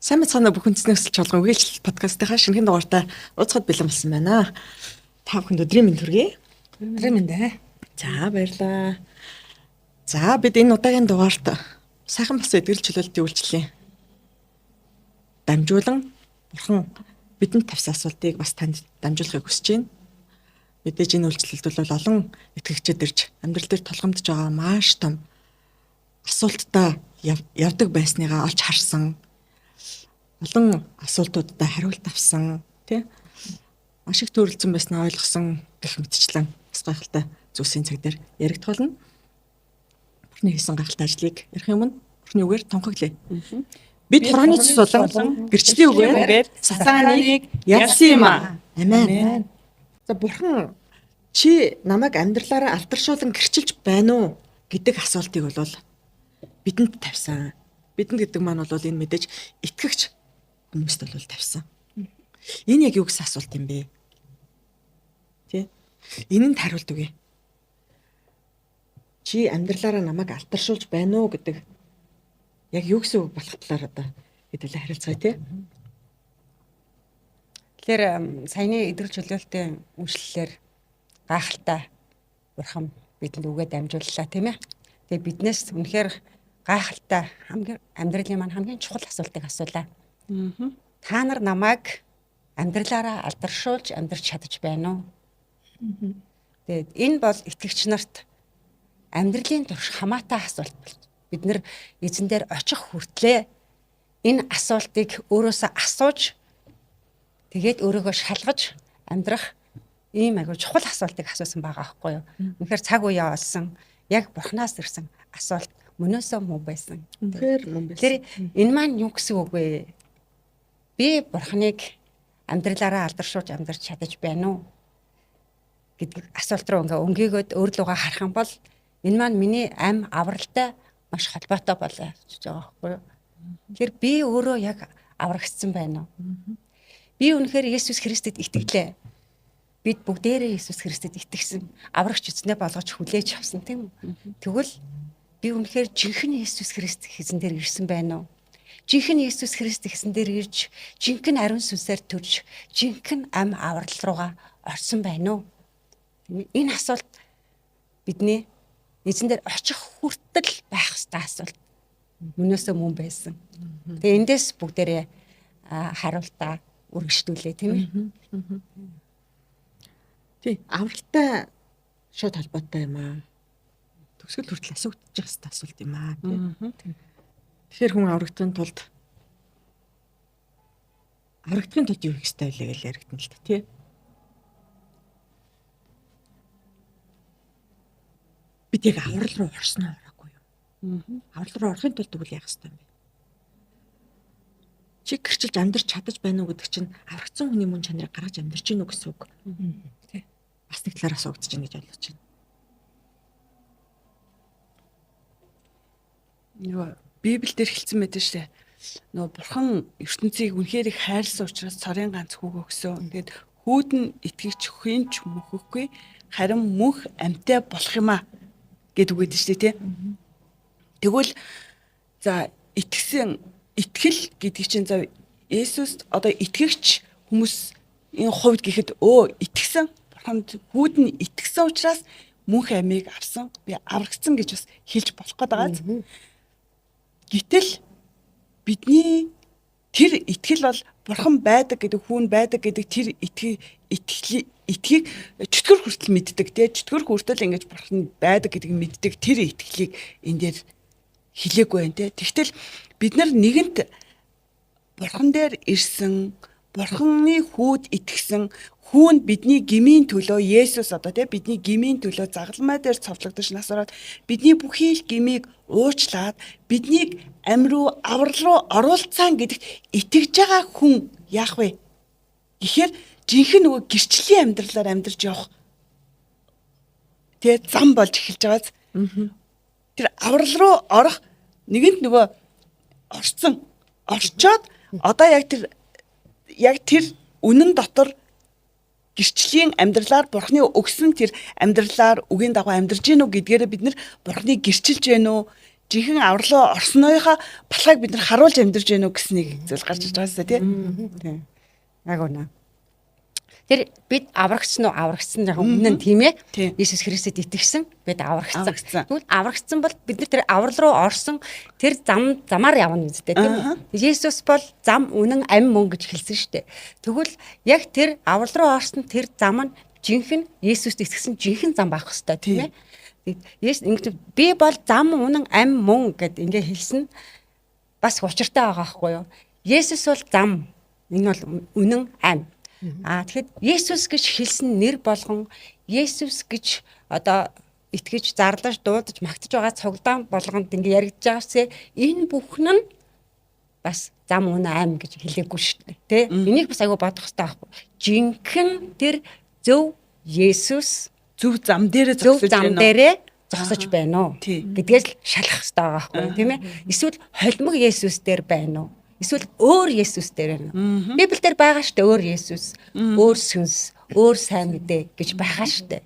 Сайн мэцгаана бүх үндэсний өсөл чуулган үгээлжил подкастынхаа шинэхэн дугаартай уулзахад бэлэн болсон байна. Та бүхэнд өдрийн мэнд хүргэе. Өдрийн мэнд ээ. За баярлалаа. За бид энэ удаагийн дугаарт сайхан болсон эдгэрэл чөлөөлтийн үйлчлэлийн дамжуулан бурхан бидэнд тавьсан асуултыг бас танд дамжуулахыг хүсэж байна. Мэдээж энэ үйлчлэлд бол олон итгэгчид ирж амьдрал дээр тулгамдж байгаа маш том асуулттай явдаг байсныгаа олж харсан, олон асуултуудад хариулт авсан, тий, маш их төрөлцөн байснаа ойлгосон гэх мэтчлэн бас гайхалтай зүйлсийн цаг дээр яригдах болно. Бурхны хийсэн гайхалтай ажлыг ярих юм нь Бурхны үгээр тунхаглая. Бид хоргоны цус болон гэрчлийн үгээр сатаныг ялсан юм аа. Амен. За Бурхан чи намайг амьдралаараа алдаршуулан гэрчилж байна уу гэдэг асуултыг бол бидэнд тавьсан. Бидэнд гэдэг маань бол энэ мэдээж итгэгч хүмүүст бол тавьсан. Энэ яг юу гэсэн асуулт юм бэ? Тэ? Энэнд хариулт өгье. Чи амьдралаараа намайг алдаршуулж байна уу гэдэг яг юу гэсэн үг болох талаар одоо хэдүүлээ харилцгаая тий. Тэгэхээр саяны эдгэр чөлөөлтийн үйлчлэлээр гайхалтай Бурхан бидэнд үгээ дамжууллаа, тийм ээ. Тэгээ биднээс үнэхээр гайхалтай хамгийн амьдралын маань хамгийн чухал асуултыг асуулаа. Та нар намайг амьдралаараа алдаршуулж амьдрч чадаж байна уу? Тэгээд энэ бол итгэгч нарт амьдралын турш хамаатай асуулт болж бид нэр эзэн дээр очих хүртлээ энэ асуултыг өөрөөсөө асууж тэгээд өөрийгөө шалгаж амьдрах ийм айгуу чухал асуултыг асуусан байгаа байхгүй юу? Үнэхээр цаг үе олсон, яг Бурханаас ирсэн асуулт мөнөөсөө муу байсан. Үнэхээр мөн байсан. Тэгэхээр энэ маань юу гэсэн үг вэ? Би Бурханыг амьдралаараа алдаршуулж амьдарч чадаж байна уу гэдэг асуулт руу ингээ өнгийгөөд өөрлөгөө харах юм бол энэ маань миний ам авралтай маш холбоотой болоо гэж байгаа байхгүй юу? Тэгэхээр би өөрөө яг аврагдсан байна уу? Би үнэхээр Есүс Христэд итгэлээ. Бид бүгдээрээ Есүс Христэд итгэсэн. Аврагч эзнээ болгож хүлээж авсан, тийм үү? Тэгвэл би үнэхээр жинхэнэ Есүс Христ эзэн дээр ирсэн байна уу? Жинхэнэ Есүс Христ эзэн дээр ирж, жинхэнэ ариун сүнсээр төрж, жинхэнэ ам аврал руугаа орсон байна уу? Энэ асуулт бидний эзэн дээр очих хүртэл байх ёстой асуулт. Мөнөөсөө мөн байсан. Тэгээ эндээс бүгдээрээ хариултаа үргэлжлүүлээ, тийм ээ. Тий, авралтай шууд холбоотой юм аа. Төгсгөл хүртэл асуугдчих хэвээр асуулт юм аа, тий. Тэгэхээр хүн аврагдахын тулд юу хийх ёстой вэ гэж яригдана л та, тий. Бид яг аврал руу орсон уу ороогүй юу? Аврал руу орохын тулд тэгвэл яах ёстой юм бэ? Чи гэрчилж амьдрч чадаж байна уу гэдэг чинь аврагдсан хүний мөн чанарыг гаргаж амьдрч гинүү гэсэн үг. Тий. Бас нэг талаар асуугдаж байна гэж ойлгож байна. Нөгөө Библиэлд хэлсэн байдаг шүү дээ. Нөгөө Бурхан ертөнцийг үнэхээр их хайрлсан учраас цорын ганц хүүг өгсөн. Тэгээд хүүд нь итгэгч хинч мөхөхгүй харин мөнх амьтай болох юм а гэдэг үг гэдэг шүү дээ, тий. Тэгвэл за итгэсэн итгэл гэдэг чинь за Есүст одоо итгэгч хүмүүс энэ хувьд гэхэд итгэсэн Бурханд хүүд нь итгэсэн учраас мөнх амийг авсан, би аврагдсан гэж бас хэлж болох гээд байгаа. Гэтэл бидний тэр итгэл бол Бурхан байдаг гэдэг, хүн байдаг гэдэг тэр итгийг чөтгөр хүртэл мэддэг, тий, чөтгөр хүртэл ингэж Бурхан байдаг гэдгийг мэддэг тэр итгэлийг энэ дээр хэлээгүй байна, тий. Тэгтэл бид нар нэгэнт Бурхан дээр ирсэн, Бурханы хүүд итгэсэн, хүүн бидний гмийн төлөө Есүс одоо тий бидний гмийн төлөө загалмай дээр цовдлогдож нас ороод бидний бүхий л гмийг уучлаад биднийг ам руу аврал руу оруулцсан гэдэгт итгэж байгаа хүн яах вэ? Гэхээр жинхэнэ нөгөө гэрчлийн амьдралаар амьдарч явах тий зам болж эхэлж байгааз. Тэр аврал руу орох нэгэнт нөгөө орцсон орчоод одоо яг тэр үнэн дотор гэрчлийн амьдралаар Бурхны өгсөн тэр амьдралаар үгийн дагуу амьдарч гин үү гэдгээрээ бид нар Бурхныг гэрчилж гэнэ үү? Жинхэнэ аврал руу орсноынхаа балхайг бид нар харуулж амьдарч гэнэ үү гэсэн нэг зүйл гарч иж байгаа сте тий. Тийм. Яг үнэ. Тэр бид аврагдсан уу? Аврагдсан яг өмнө нь тийм ээ. Иесус Христэд итгэсэн бид аврагдсан. Тэгвэл аврагдсан бол бид нар тэр аврал руу орсон тэр замаар явна үстэй тийм үү? Иесус бол зам, үнэн, амь мөн гэж хэлсэн шүү дээ. Тэгвэл яг тэр аврал руу орсон тэр зам нь жинхэнэ Иесуст итгэсэн жинхэнэ зам байх хэвээр тийм ээ. Есүс ингэж би бол зам, үнэн, амь мөн гэд ингээ хэлсэн бас учиртай байгаа байхгүй юу? Есүс бол зам, энэ бол үнэн, амь. Аа тэгэхэд Есүс гэж хэлсэн нэр болгон Есүс гэж одоо итгэж зарлаж дуудаж магтаж байгаа цуглаан болгонд ингээ яригдж байгаасээ энэ бүхэн нь бас зам үнэн ам гэж хэлээгүй шүү дээ. Тэ? Энийг бас айгүй бодох хэрэгтэй байхгүй. Жинхэнэ тэр зөв Есүс зөв зам дээрээ зогсож байна уу? Зам дээрээ зогсож байна уу гэдгээс л шалах хэрэгтэй байгаа байхгүй тийм ээ. Эсвэл холимог Есүс дээр байна уу? Эсвэл өөр Есүс дээр байна уу? Библиэлд байгаа шүү дээ өөр Есүс, өөр сүнс, өөр сайн мэдээ гэж байгаа шүү дээ.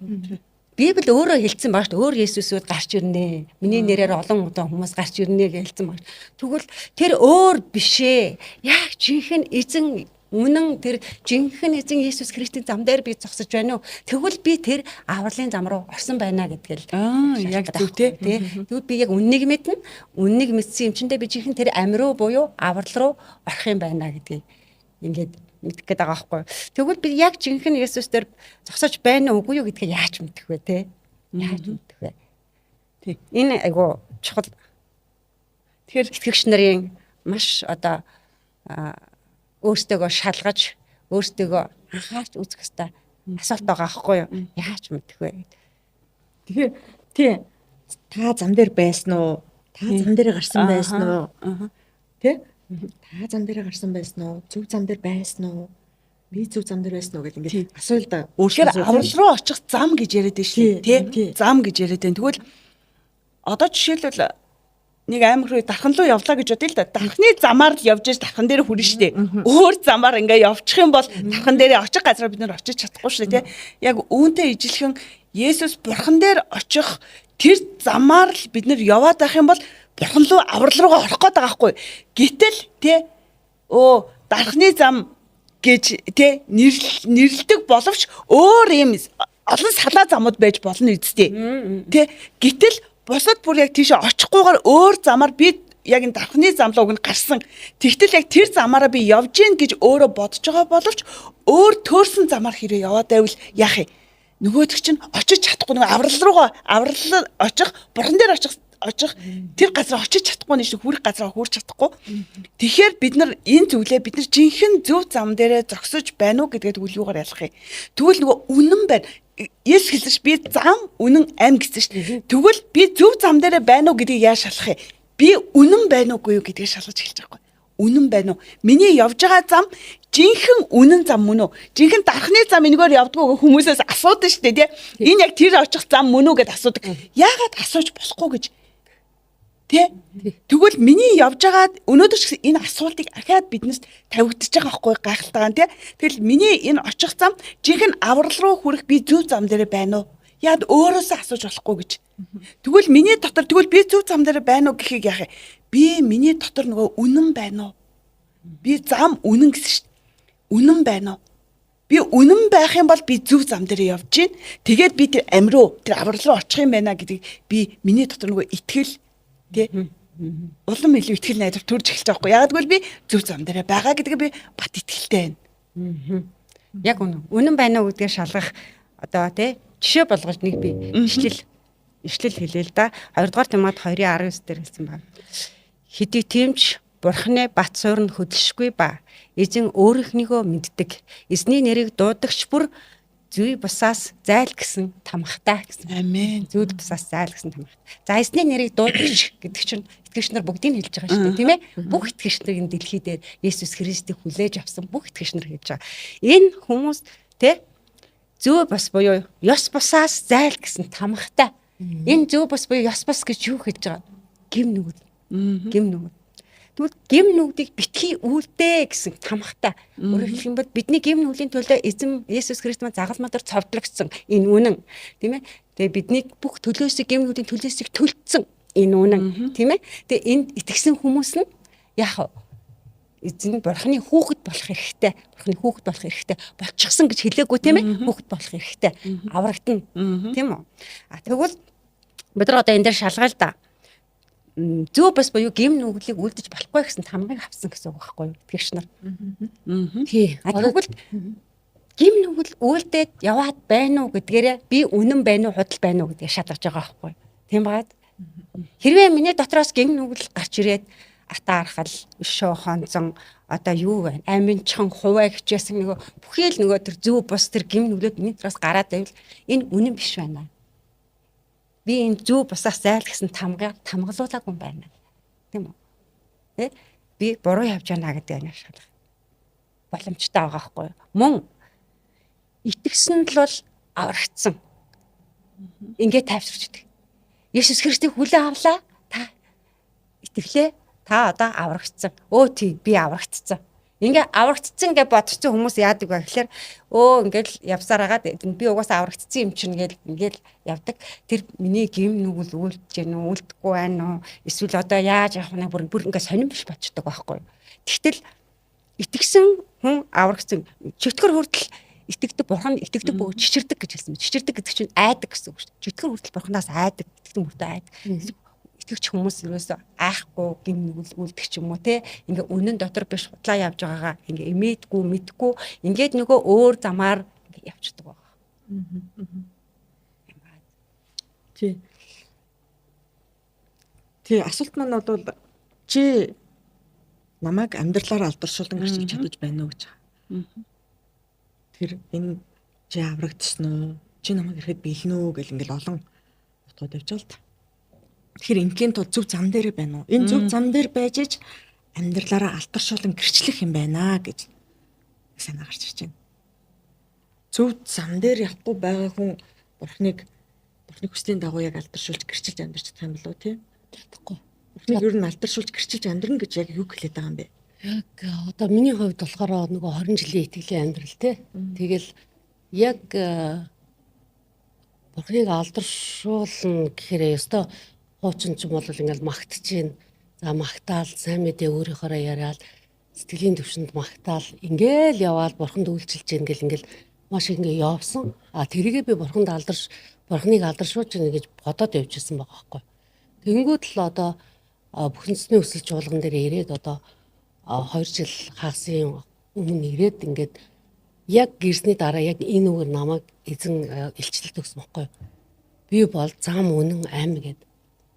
Библи өөрөө хэлсэн байгаа шүү дээ. Өөр Есүсүүд гарч ирнэ. Миний нэрээр олон удаа хүмүүс гарч ирнэ гэж хэлсэн байгаа. Тэгвэл тэр өөр биш ээ. Яг жинхэнэ эзэн үнэн тэр жинхэнэ эзэн Есүс Христийн зам дээр би зогсож байна уу? Тэгвэл би тэр авралын зам руу орсон байна гэдгээл. Яг зөв тий. Тэгвэл би яг үннийг мэднэ. Үннийг мэдсэн юм чиндээ би жинхэнэ тэр ам руу буюу аврал руу орох юм байна гэдгийг ингээд мэдэх гээд байгаа байхгүй. Тэгвэл би яг жинхэнэ Есүс дээр зогсож байна уу үгүй юу гэдгийг яаж мэдэх вэ те? Яаж мэдэх вэ? Тий. Энэ айгуу чухал. Тэгэхээр итгэгч нарын маш одоо өөртөөгөө шалгаж, өөртөөгөө анхаарч үзэх ёстой асуулт байгаа байхгүй юу? Яаж мэдэх вэ? Тэгэхээр тий та зам дээр байсан уу? Та зам дээр гарсан байсан уу? Тэ? Та зам дээр гарсан байсан уу? Зөв зам дээр байсан уу? Би зөв зам дээр байсан уу гэл ингээд асуулт өөрчлөлт аврал руу очих зам гэж яриад байна шүү дээ, тий? Зам гэж яриад байна. Тэгвэл одоо жишээлбэл нэг аймаг руу дархан руу явлаа гэж бодъё л да. Дархны замаар л явж иж дархан дээр хүрнэ шүү дээ. Өөр замаар ингээ явчих юм бол дархан дээрээ очих газараа бид нар очиж чадахгүй шүү дээ, тий? Яг үүнтэй ижилхэн Есүс бурхан дээр очих тэр замаар л бид нар яваад байх юм бол бурхан руу аврал руугаа орох гээд байгаа байхгүй. Гэтэл тий дархны зам гэж тий нэрлдэг боловч өөр юм олон салаа замууд байж болно үсттэй. Тий гэтэл бусад бүр яг тийшээ очихгүйгээр өөр замаар би яг энэ дархны зам руу нь гарсан. Тэгтэл яг тэр замаараа би явж гин гэж өөрөө бодож байгаа боловч өөр төөрсөн замаар хэрэг яваад байвал яах юм? Нөгөөдөг чинь очиж чадахгүй нөгөө аврал руугаа аврал очих бурхан дээр очих тэр газар очиж чадахгүй нь шүү хүрэх газараа хүрч чадахгүй. Тэгэхээр бид нар энэ зүйлээ бид нар жинхэнэ зөв зам дээрээ зогсож байна уу гэдгээ тэгвэл юугаар ялах юм? Тэгвэл нөгөө үнэн байна. Есүс хэлсэн ш би зам үнэн ам гэсэн ш. Тэгвэл би зөв зам дээрээ байна уу гэдгийг яаж шалах юм? Би үнэн байна уугүй юу гэдгийг шалгаж эхэлж байгаа байхгүй. Үнэн байна уу? Миний явж байгаа зам жинхэнэ үнэн зам мөн үү? Жинхэнэ дархны зам энэгээр явдггүй хүмүүсээс асуудаг шүү дээ, тий? Энэ яг тэр очих зам мөн үү гэд асуудаг. Яагаад асууж болохгүй гэж? Тэ? Тэгвэл миний явж байгаа өнөөдөр ч гэсэн энэ асуултыг ахаад биднээс тавигдчихж байгаа байхгүй гайхалтайгаа тий. Тэгэл миний энэ очих зам жинхэнэ аврал руу хүрэх би зөв зам дээрээ байна уу? Яад өөрөөсөө асууж болохгүй гэж. Тэгвэл миний дотор тэгвэл би зөв зам дээрээ байна уу гэхийг яах юм? Би миний дотор нөгөө үнэн байна уу? Би зам үнэн гэсэн шүү дээ. Үнэн байна уу? Би үнэн байх юм бол би зөв зам дээр явж гин. Тэгээд би тэр ам руу тэр аврал руу очих юм байна гэдгийг би миний дотор нөгөө итгэл тий улам илүү итгэл найдвар төрж эхэлж байгаа байхгүй. Яг гэвэл би зөв зам дээр байгаа гэдгээ би бат итгэлтэй байна. Яг үнэн. Үнэн байна уу гэдгээ шалгах одоо тий жишээ болгож нэг би ишлэл хэлээ л да. 2 дугаар Тимот 2:19 дээр хэлсэн байна. Хэдий тийм ч Бурхны бат суурь нь хөдөлшгүй ба эзэн өөрийнхнийгөө мэддэг. Эзний нэрийг дуудагч бүр зүй бусаас зайл гэсэн тамхтай гэсэн. Амен. Зүйл бусаас зайл гэсэн тамхтай. За эзний нэрийг дуудагч гэдэг чинь итгэгч нар бүгдийг хэлж байгаа шүү дээ, тийм ээ? Бүх итгэгч нар энэ дэлхий дээр Есүс Христийг хүлээж авсан бүх итгэгч нар хэлж байгаа. Энэ хүмүүс тэ зүй бус буюу ёс бусаас зайл гэсэн тамхтай. Энэ зүй бус буюу ёс бус гэж юу хэлж байгаа? Гим нүгэл. Гим нүгэл. Тэгвэл гим нүглийг битгий үйлдээ гэсэн тамхтай. Өөрөөр хэлэх юм бол бидний гим нүглийн төлөө эзэн Есүс Христ маань загалмай дээр цовдлогдсон энэ үнэн, тийм ээ. Тэгээ бидний бүх төлөөсөө гим нүглийн төлөөсөө төлцсөн. Энэ үнэн тийм ээ. Тэгээ энд итгэсэн хүмүүс нь яах вэ? Эзэн бурхны хүүхэд болох эрхтэй, бурхны хүүхэд болох эрхтэй болчихсон гэж хэлээгүй тийм ээ. Хүүхэд болох эрхтэй аврагдана тийм үү? А тэгвэл бид нар одоо энэ дээр шалгаа л да. Зөө бас буюу гим нүглийг үлдэж болохгүй гэсэн тамгыг авсан гэсэн үг байхгүй юу? Итгэгч нар. Тий. А тэгвэл гим нүгэл үйлдээд яваад байна уу гэдгээрээ би үнэн байна уу худал байна уу гэдгийг шалгаж байгаа байхгүй юу? Тийм байгаад хэрвээ миний дотроос гим нүгэл гарч ирээд атаархал, өшөө хонцон одоо юу вэ? Аминчхан хуваа хичээсэн нөгөө бүхий л нөгөө тэр зөв бус тэр гим нүглээд миний дотроос гараад байвал энэ үнэн биш байна. Би энэ зөв бусаас зайлгсан тамгаа тамгалуулаагүй юм байна. Тийм үү? Тэ? Би буруу явж байна гэдэг нь шалгах боломжтой байгаа байхгүй юу? Мөн итгэсэн л бол аврагдсан. Ингээд тайвширч идэг. Есүс Христийг хүлээн авлаа. Та итгэлээ. Та одоо аврагдсан. Өө тий би аврагдсан. Ингээ аврагдсан гэж бодсон хүмүүс яадаг вэ гэхээр өө ингээл явсаар хагаад би угаасаа аврагдсан юм чинь гэл ингээл явдаг. Тэр миний гим нүгэл үлдэж гэнэ үү, үлдэхгүй байна уу? Эсвэл одоо яаж явах вэ? Бүр ингээ сонирн биш болчдөг байхгүй юу? Тэгтэл итгэсэн хүн аврагдсан. Чөтгөр хүртэл итгэдэг бурхан итгэдэг бөгөөд чичирдэг гэж хэлсэн. Чичирдэг гэдэг чинь айдаг гэсэн үг шүү дээ. Чөтгөр хүртэл бурханаас айдаг, итгэдэг мөртөө айдаг. Итгэгч хүмүүс ерөөсөө айхгүй гим нүгэл үлдэх ч юм уу те. Ингээ үнэн дотор биш худлаа явж байгаагаа ингээ эмээдгүй мэдгүй ингээд нөгөө өөр замаар ингээ явчихдаг байгаа. Тий. Тий, асуулт маань бол чи намайг амьдралаараа алдаршуулан гэрчилж чадаж байна уу гэж байгаа. Тэр энэ чи аврагдсан уу? Чи намайг ирэхэд биелнэ үү гэл ингээл олон утгууд явж байгаа л та. Тэгэхээр ингийн тул зөв зам дээр байна уу? Энэ зөв зам дээр байж ич амьдралаараа алдаршуулан гэрчлэх юм байна гэж санаа гарч ирж байна. Зөв зам дээр явахгүй байгаа хүн бурхныг бурхны хүслийн дагуу яг алдаршуулж гэрчилж амьдрч чадах юм болов уу тий? Чадахгүй. Бурхныг ер нь алдаршуулж гэрчилж амьдрна гэж яг юу хэлээд байгаа юм бэ? Яг одоо миний хувьд болохоор нөгөө 20 жилийн итгэлийн амьдрал те. Тэгэл яг бурхныг алдаршуулна гэхээр ёстой хуучин ч юм бол ингээл магтчихээн. За магтаал сайн мэдээ өөрийнхоороо яриад сэтгэлийн төвшөнд магтаал ингээл яваал бурханд үйлчилж гин гэл ингээл маш ингээ явсан. А тэрийгээ би бурханд бурхныг алдаршуулж гин гэж бодоод явж исэн байгаа байхгүй. Тэнгүүд л одоо бүхэн зүйн өсөл чуулган дээр ирээд одоо 2 жил хаасын өмнө ирээд ингээд яг гэрсний дараа яг энэ үгээр намайг эзэн илчлэлт өгсөн байхгүй. Би бол зам үнэн ам гэд.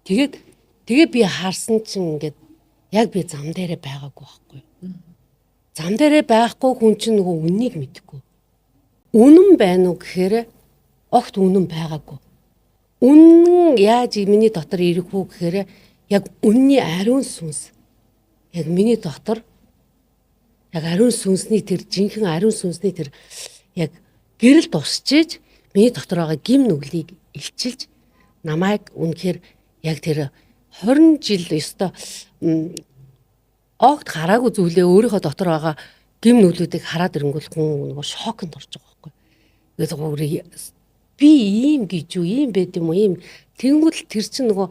Тэгээ би харсан чинь ингээд яг би зам дээрээ байгаагүй байхгүй. Зам дээрээ байхгүй хүн чинь нөгөө үннийг мэдэхгүй. Үнэн байна уу гэхээр огт үнэн байгаагүй. Үнэн яаж миний дотор ирэх үү гэхээр яг үнний ариун сүнс. Яг миний дотор яг ариун сүнсний тэр жинхэнэ ариун сүнсний тэр яг гэрэл тусчиж миний дотор байгаа гим нүглийг илчилж намайг үнэхээр яг тэр 20 жил ёстой огт хараагүй зүйлээ өөрийнхөө дотор байгаа гим нүглүүдийг хараад ирэнгүүт хүн нөгөө шоконд орж байгаа байхгүй. Тэгээд би ийм гэж юу, ийм байд юм уу, ийм тэнгүүт л тэр чинь нөгөө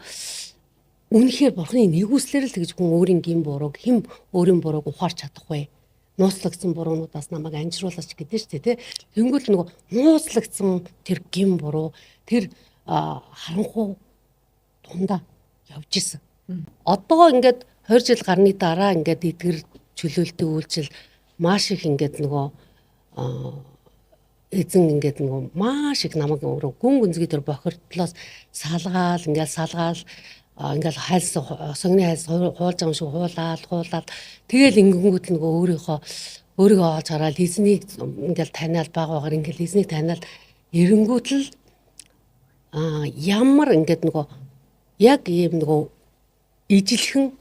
үнэхээр бурхны нэгүслэр л тэгж хүн өөрийн гим бурууг хэм өөрийн бурууг ухаарч чадахгүй. Нууцлагдсан буруунуудаас намайг анжируулаач гэдэг шүү дээ, тэ. Тэнгүүт нөгөө нууцлагдсан тэр гим буруу, тэр харанхуй дундаа явж исэн. Одоо ингээд 20 жил гарны дараа ингээд эдгэр чөлөөлтөй үйлчил маш их ингээд нөгөө эзэн ингээд нөгөө маш их намайг өөрөө гүн гүнзгий тэр бохирдлоос салгаал ингээд салгаал ингээл хайлс сонгоны хайлс хуулж байгаа юм шиг хуулаад тэгэл ингэнгүүт нөгөө өөрийгөө олж хараад эзнийг ингээл таниал баг багаар ингээл эзнийг таниал эренгүүт л ямар ингээд нөгөө яг ийм нөгөө ижилхэн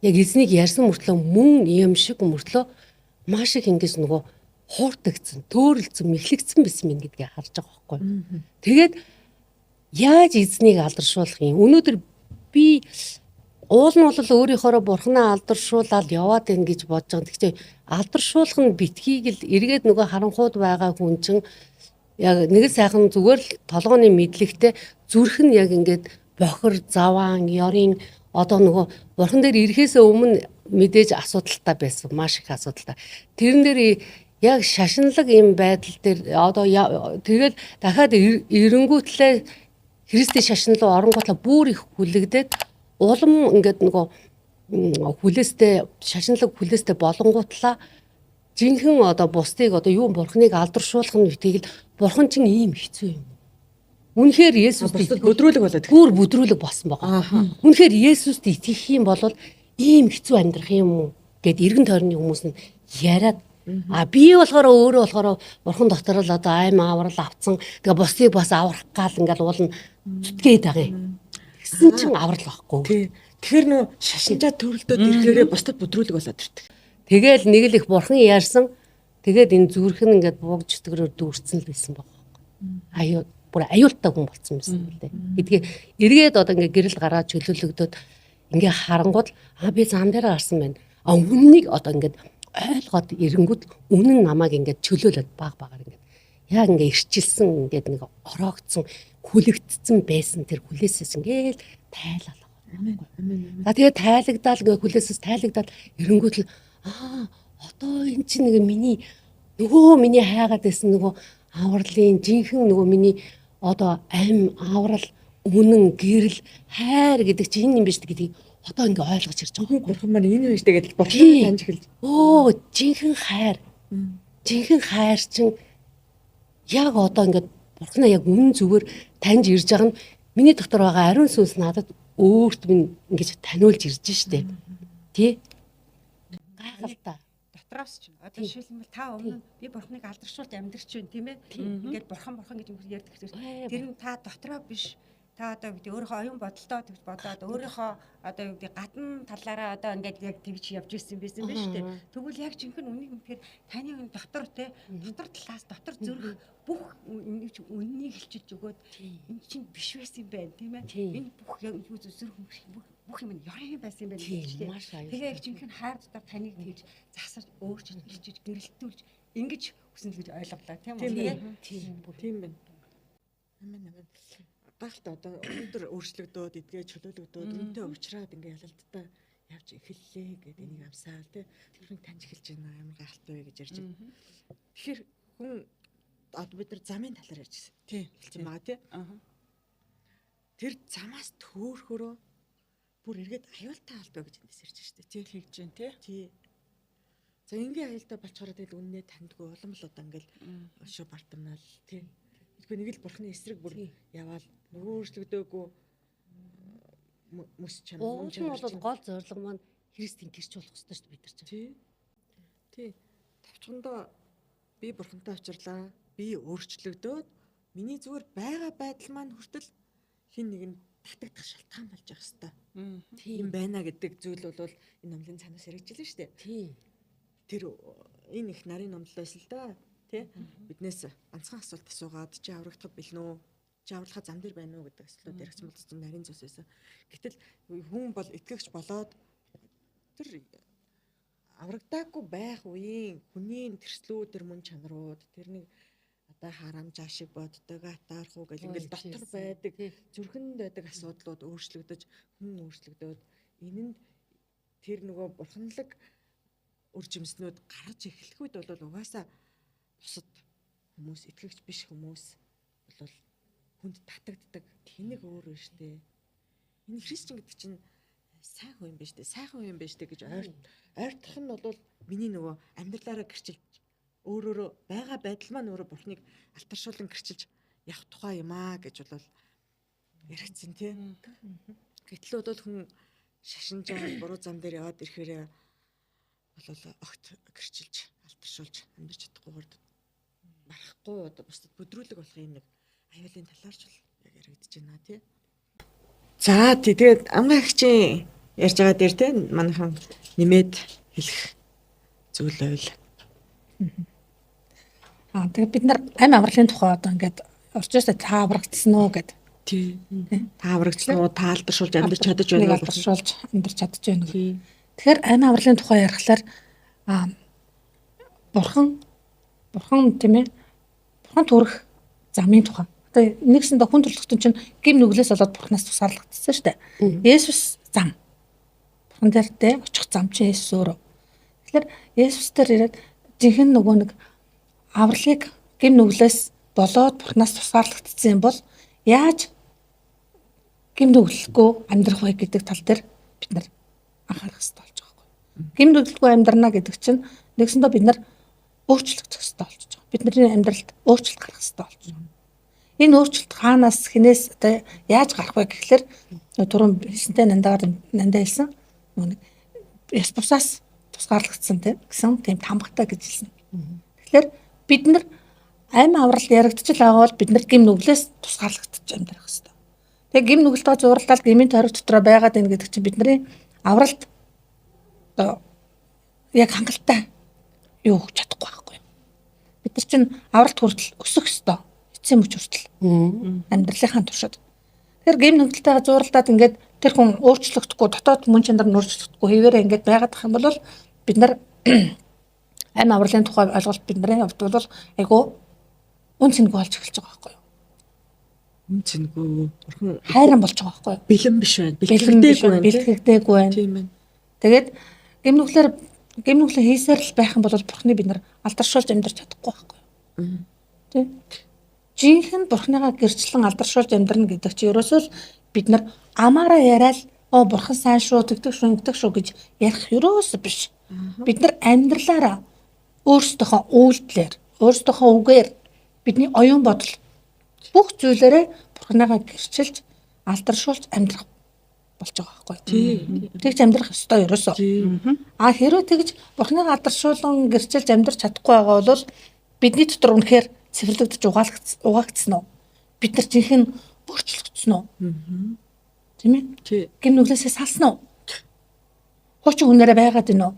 яг эзнийг ярьсан мөртлөө мөн юм шиг мөртлөө маш их ингэж нөгөө хууртагдсан, төөрөлдсөн, мэхлэгдсэн байсан юм гэдгийг харж байгаа байхгүй. Тэгээд яаж эзнийг алдаршуулах юм? Өнөөдөр би уул нь бол өөрийнхоороо бурхнаа алдаршуулаад яваад байна гэж бодож байгаа. Гэхдээ алдаршуулах нь битгийг л эргээд нөгөө харанхууд байгаа хүн чинь яг нэг л сайхан зүгээр л толгооны мэдлэгтэй зүрх нь яг ингээд бохир, заваан, ёрын одоо нөгөө бурхан дээр ирэхээс өмнө мэдээж асуудалтай байсан. Маш их асуудалтай. Тэрэн дээр яг шашинлаг юм байдал дээр одоо тэгэл дахиад эренгүүтлээ Христийн шашин руу оронгуутлаа бүр их хүлэгдээд улам ингээд нөгөө хүлээстэй шашинлаг хүлээстэй болонгуутлаа жинхэнэ одоо бусдыг одоо юу бурхныг алдаршуулах нь битгий л бурхан чинь ийм хэцүү юм. Үнэхээр Есүст Бусдад бүдрүүлэг болоод бүр бүдрүүлэг болсон байгаа. Үнэхээр Есүст итгэх юм бол ийм хэцүү амьдрах юм уу гэд эргэн тойрны хүмүүс нь яриад а би болохоор өөрөө болохоор бурхан дотор л одоо айм аврал авцсан. Тэгээ бусдыг бас аврах гал ингээл уулна зүтгээд байгаа юм. Тэгсэн чинь аврал байхгүй. Тий. Тэгэхээр нөө шашинжаа төрөлдөөд ирэхээрээ бусдад бүдрүүлэг болоод ирдэг. Тэгэл нэг л их бурхан ярьсан. Тэгээд энэ зүрх нь ингээд бууг чөтгөрөөр дүүрсэн л байсан байгаа. Аюу бүр аюултай хүн болцсон байсан юм лээ. Гэдгээ эргээд одоо ингээд гэрэл гараад чөлөөлөгдөөд ингээ харангууд а би зам дээр гарсан байна. А үннийг одоо ингээд ойлгоод эрэнгүүд үнэн намайг ингээд чөлөөлөд баг багаар ингээд яг ингээ ирчилсэн ингээд нэг ороогдсон хүлэгдсэн байсан тэр хүлээсээс ингээд тайлал. За тэгээ тайлагдаал ингээ хүлээсээс тайлагдаад эрэнгүүд л аа одоо эн чинь нэг миний нөгөө миний хайгаад байсан нөгөө авралын жинхэнэ нөгөө миний одоо ам аврал үнэн гэрэл хайр гэдэг чинь энэ юм биш гэдгийг одоо ингээ ойлгож ирж байгаа юм. Бурхан маань энэ юм штэ гэдэл бурхан таньж эхэлж. Өө жинхэнэ хайр. Жинхэнэ хайр чинь яг одоо ингээд бурхнаа яг үнэн зүгээр таньж ирж байгаа нь миний дотор байгаа ариун сүнс надад өөрт минь ингэж таниулж ирж штэ. Тий? Гайхалтай. Дотроос ч одоо жишээлбэл та өмнө би бурхныг алдаршуулж амьдрч байна тийм ээ. Ингээд бурхан бурхан гэж ярьдаг гэсэн. Тэр нь та дотроо биш. Та одоо гэдэг өөрийнхөө оюун бодолтоо тэгж бодоод өөрийнхөө одоо юу гэдэг гадна талаараа одоо ингээд яг тэгж явж ирсэн байсан биз дээ. Тэгвэл яг жинхэнэ үнийг мэдхээр таны энэ дотор те дотор талаас дотор зүрх бүх үннийг хэлчилж өгөөд энэ чинь биш байсан юм байна тийм ээ. Энэ бүх юу зүрх бүх юм нь ёрын байсан юм байна гэж тийм. Тэгээ яг жинхэнэ хайр дотор таныг тэгж засаж өөрчилж илчиж гэрэлтүүлж ингэж хүсэн л гэж ойлголоо тийм үү. Тийм байна. Амен амен. Гайхалтай одоо өнөөдөр өөрчлөгдөөд эдгээ чөлөөлөгдөөд үнтэй уучраад ингээ ялалттай явж эхэллээ гэд энийг амсаал тий. Тэрнийг таньж эхэлж байна амар гайхалтай вэ гэж ярьж байна. Тэгэхээр хүн одоо бид нар замын талаар ярьж байсан. Тий. Хэлсэн байгаа тий. Аа. Тэр замаас төөрхөрөө бүр эргээд аюултай албаа гэж эндээс ярьж штэ тий. Тэгж जैन тий. Тий. За ингийн аюултай болчхороо тэгэл үннээ таньдгүй улам л одоо ингээл өшөө бартамнаал тий. Тэгэхгүй нэг л бурхны эсрэг бүр яваал нөгөө өөрчлөгдөөгүй мөс чанар Уул нь бол гол зорилго маань Христийн гэрч болох ёстой шүү дээ бид нар чинь. Тий. Тий. Тавчхандаа би бурхантай учрлаа. Би өөрчлөгдөөд миний зүгээр байгаа байдал маань хүртэл хин нэг нь татагдах шалтгаан болж явах хэвээр. Тийм байна гэдэг зүйл бол энэ номлын цаанаас яригдчихлээ шүү дээ. Тий. Тэр энэ их нарын номлолоос л да. Тий. Биднээс ганцхан асуулт асуугаад чи аврагдах бэлнэ үү? Чи авралахаа зам дээр байна уу гэдэг асуултууд яригдсан бол цэцэн нарийн зүйлс байсан. Гэтэл хүн бол итгэгч болоод тэр аврагдаагүй байх үеийн хүний тэрслүүд тэр мөн чанарууд тэр нэг одоо харамжаа шиг боддог, атаарх уу гэл ингээл дотор байдаг, зүрхэнд байдаг асуудлууд өөрчлөгдөж, хүн өөрчлөгдөөд энэнд тэр нөгөө бурханлаг үр жимснүүд гарч эхлэх үед бол угаасаа бусад хүмүүс итгэгч биш хүмүүс бол хүнд татагддаг. Тэнэг өөр байна штэ. Энэ христчин гэдэг чинь сайн хүн юм байна штэ. Сайхан хүн юм байна штэ гэж ойртох нь бол миний нөгөө амьдралаараа гэрчилж өөрөөрөө байгаа байдал маань өөрөө бурхныг алтаршуулан гэрчилж явах тухай юм аа гэж бол яригдсан тий. Гэтэл бол хүн шашинжаа буруу зам дээр яваад ирэхээр бол огт гэрчилж алтаршуулж амьдарч чадахгүйгээр барахгүй одоо бусдад бүдрүүлэг болох юм нэг аюулын талаарч бол яг яригдж байна тий. За тий тэгээд амгаагчийн ярьж байгаа дээр тий манайхан нэмээд хэлэх зүйл байвал. Аа тэгээд бид нар амь авралын тухай одоо ингээд орж ирсэн та аврагдсан уу гэд. Тий. Та аврагдсан уу? Та алдаршуулж амьдарч чадаж байна уу? Алдаршуулж амьдарч чадаж байна уу? Тэгэхээр амь авралын тухай ярихлаар бурхан тийм ээ. Бурхан төрөх замын тухай. Одоо нэгсэндээ хүн төрөлхтөн чинь гим нүглээс болоод бурхнаас тусгаарлагдсан шүү дээ. Есүс зам. Бурхан дээр те очих зам чинь Есүс өөрөө. Тэгэхээр Есүс дээр ирээд жинхэнэ нөгөө нэг авралыг гим нүглээс болоод бурхнаас тусгаарлагдсан юм бол яаж гим нүглэхгүй амьдрах вэ гэдэг тал дээр бид нар анхаарах хэрэгтэй болж байгаа байхгүй. Гим нүглэхгүй амьдрна гэдэг чинь нэгсэндээ бид нар өөрчлөгдөх хэрэгтэй болж байгаа. Бидний амьдралд өөрчлөлт гарах хэрэгтэй болж байгаа. Энэ өөрчлөлт хаанаас хинээс одоо яаж гарах вэ гэхлээр түрүүн хэлсэнтэй нандаар нандаа хэлсэн нөгөө нэг яс бусаас тусгаарлагдсан тийм гэсэн тийм тамгатай гэж хэлсэн. Тэгэхээр бид нар амь аврал яригдчихл байгаа бол бид нар гим нүглээс тусгаарлагдчих амьдрах хэрэгтэй. Тэгээ гим нүгэлтэйгээ зурлал гмийн тойрог дотроо байгаад байна гэдэг чинь бидний авралт одоо яг хангалттай юу өгч чадахгүй байхгүй. Бид нар чинь авралт хүртэл өсөх ёстой. Эцсийн мөч хүртэл. Амьдралынхаа туршид. Тэгэхээр гим нүгэлтэйгээ зурлаад ингээд тэр хүн өөрчлөгдөхгүй, дотоод мөн чанар нь өөрчлөгдөхгүй хэвээрээ ингээд байгаад ах юм бол бид нар амь авралын тухай ойлголт бидний хувьд бол айгүй үн цэнгүй болж эхэлж байгаа байхгүй юу? Үн цэнгүй. Бурхан Хайран болж байгаа байхгүй юу? бэлэн биш байна. Бэлэн биш Бэлтгэдэггүй байна, байна. бэлтгэдэггүй байна. Тийм ээ. Тэгээд гим нүглээр гим нүглээ хийсээр л байх юм бол бурхны бид нар алдаршуулж амьдрч чадахгүй байхгүй юу? Тэ? Жинхэнэ бурхныгаа гэрчлэн алдаршуулж амьдрна гэдэг чинь ерөөсөө л бид нар амаараа яриад оо бурхан сайн шүү, тэгдэг шүү, ингэдэг шүү гэж ярих ерөөсөө биш. Бид нар амьдралаараа өөрсдийнхөө үйлдэлээр, өөрсдийнхөө үгээр бидний оюун бодол бүх зүйлээрээ бурхныгаа гэрчилж алдаршуулж амьдрах болж байгаа байхгүй юу? Тэгж амьдрах ёстой ерөөсөө. А хэрвээ тэгж бурхныг алдаршуулан гэрчилж амьдрч чадахгүй байгаа бол бидний дотор үнэхээр цэвэрлэгдэж угаагдсан уу? Бид нар жинхэнэ өөрчлөгдсөн үү? Тийм ээ? Тий. Гим нүглээсээ салсан уу? Хуучин хүнээрээ байгаад байна уу?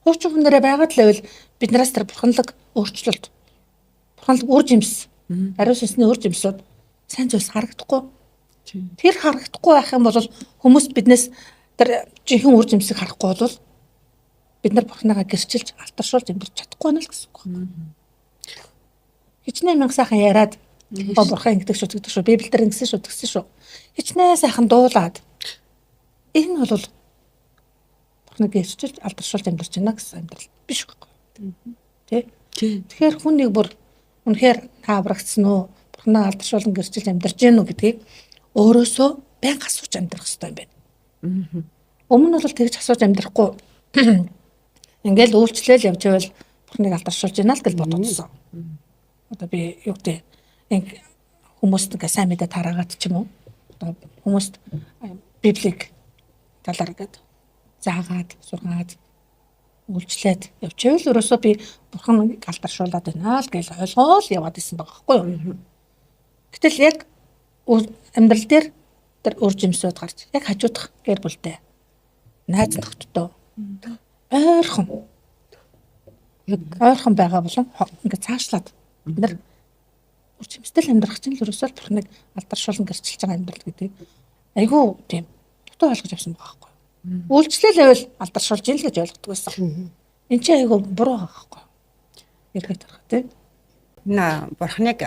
Хуучин хүнээрээ байгаад л байвал биднээс тэр бурханлаг өөрчлөлт, бурханлаг үр жимс, ариун сүнсний үр жимсүүд сайн зүйлс харагдахгүй. Тэр харагдахгүй байх юм бол хүмүүс биднээс тэр жинхэнэ үр жимсийг харахгүй бол бид нар бурхныгаа гэрчилж алдаршуулж амьдрч чадахгүй байна л гэсэн үг байна. Хичнээн мянга сайхан яриад оо бурхан ингэдэг шүү, тэгдэг шүү, Библиэлд ингэсэн шүү, тэгсэн шүү. Хичнээн сайхан дуулаад энэ бол бурхныг гэрчилж алдаршуулж амьдрч байна гэсэн амьдрал биш байхгүй. Тэ? Тэгэхээр хүн нэг бүр үнэхээр тааврагдсан уу, бурхнаа алдаршуулан гэрчилж амьдарч гэнэ үү гэдгийг өөрөөсөө байнга асууж амьдрах хэрэгтэй юм байна. Өмнө нь бол тэгж асууж амьдрахгүй ингээл үйлчлээл явж байвал бурхныг алдаршуулж байна л гэж бодогдсон. Одоо би юу гэдэг инг хүмүүст ингээ сайн мэдээ тараагаад ч юм уу. Одоо хүмүүст Библийг талаар ингээд заагаад, сургаад үйлчлээд явчихвал ерөөсөө би бурхныг алдаршуулад байна л гэж ойлгоол яваад исэн байгаа байхгүй юу. Гэтэл яг амьдрал дээр тэр үр жимсүүд гарч яг хажуудах гэр бүлтэй найз нөхдөдөө ойрхон яг ойрхон байгаа болон ингээд цаашлаад бид нар үр жимстэй л амьдрах чинь л ерөөсөө л бурхныг алдаршуулан гэрчилж байгаа амьдрал гэдэг айгүй тийм дутуу ойлгож авсан байгаа байхгүй юу. Үйлчлэл байвал алдаршуулж ийн л гэж ойлгодог байсан. Энд чинь айгүй буруу байгаа байхгүй юу. Эргээд харах тий. Энэ бурхныг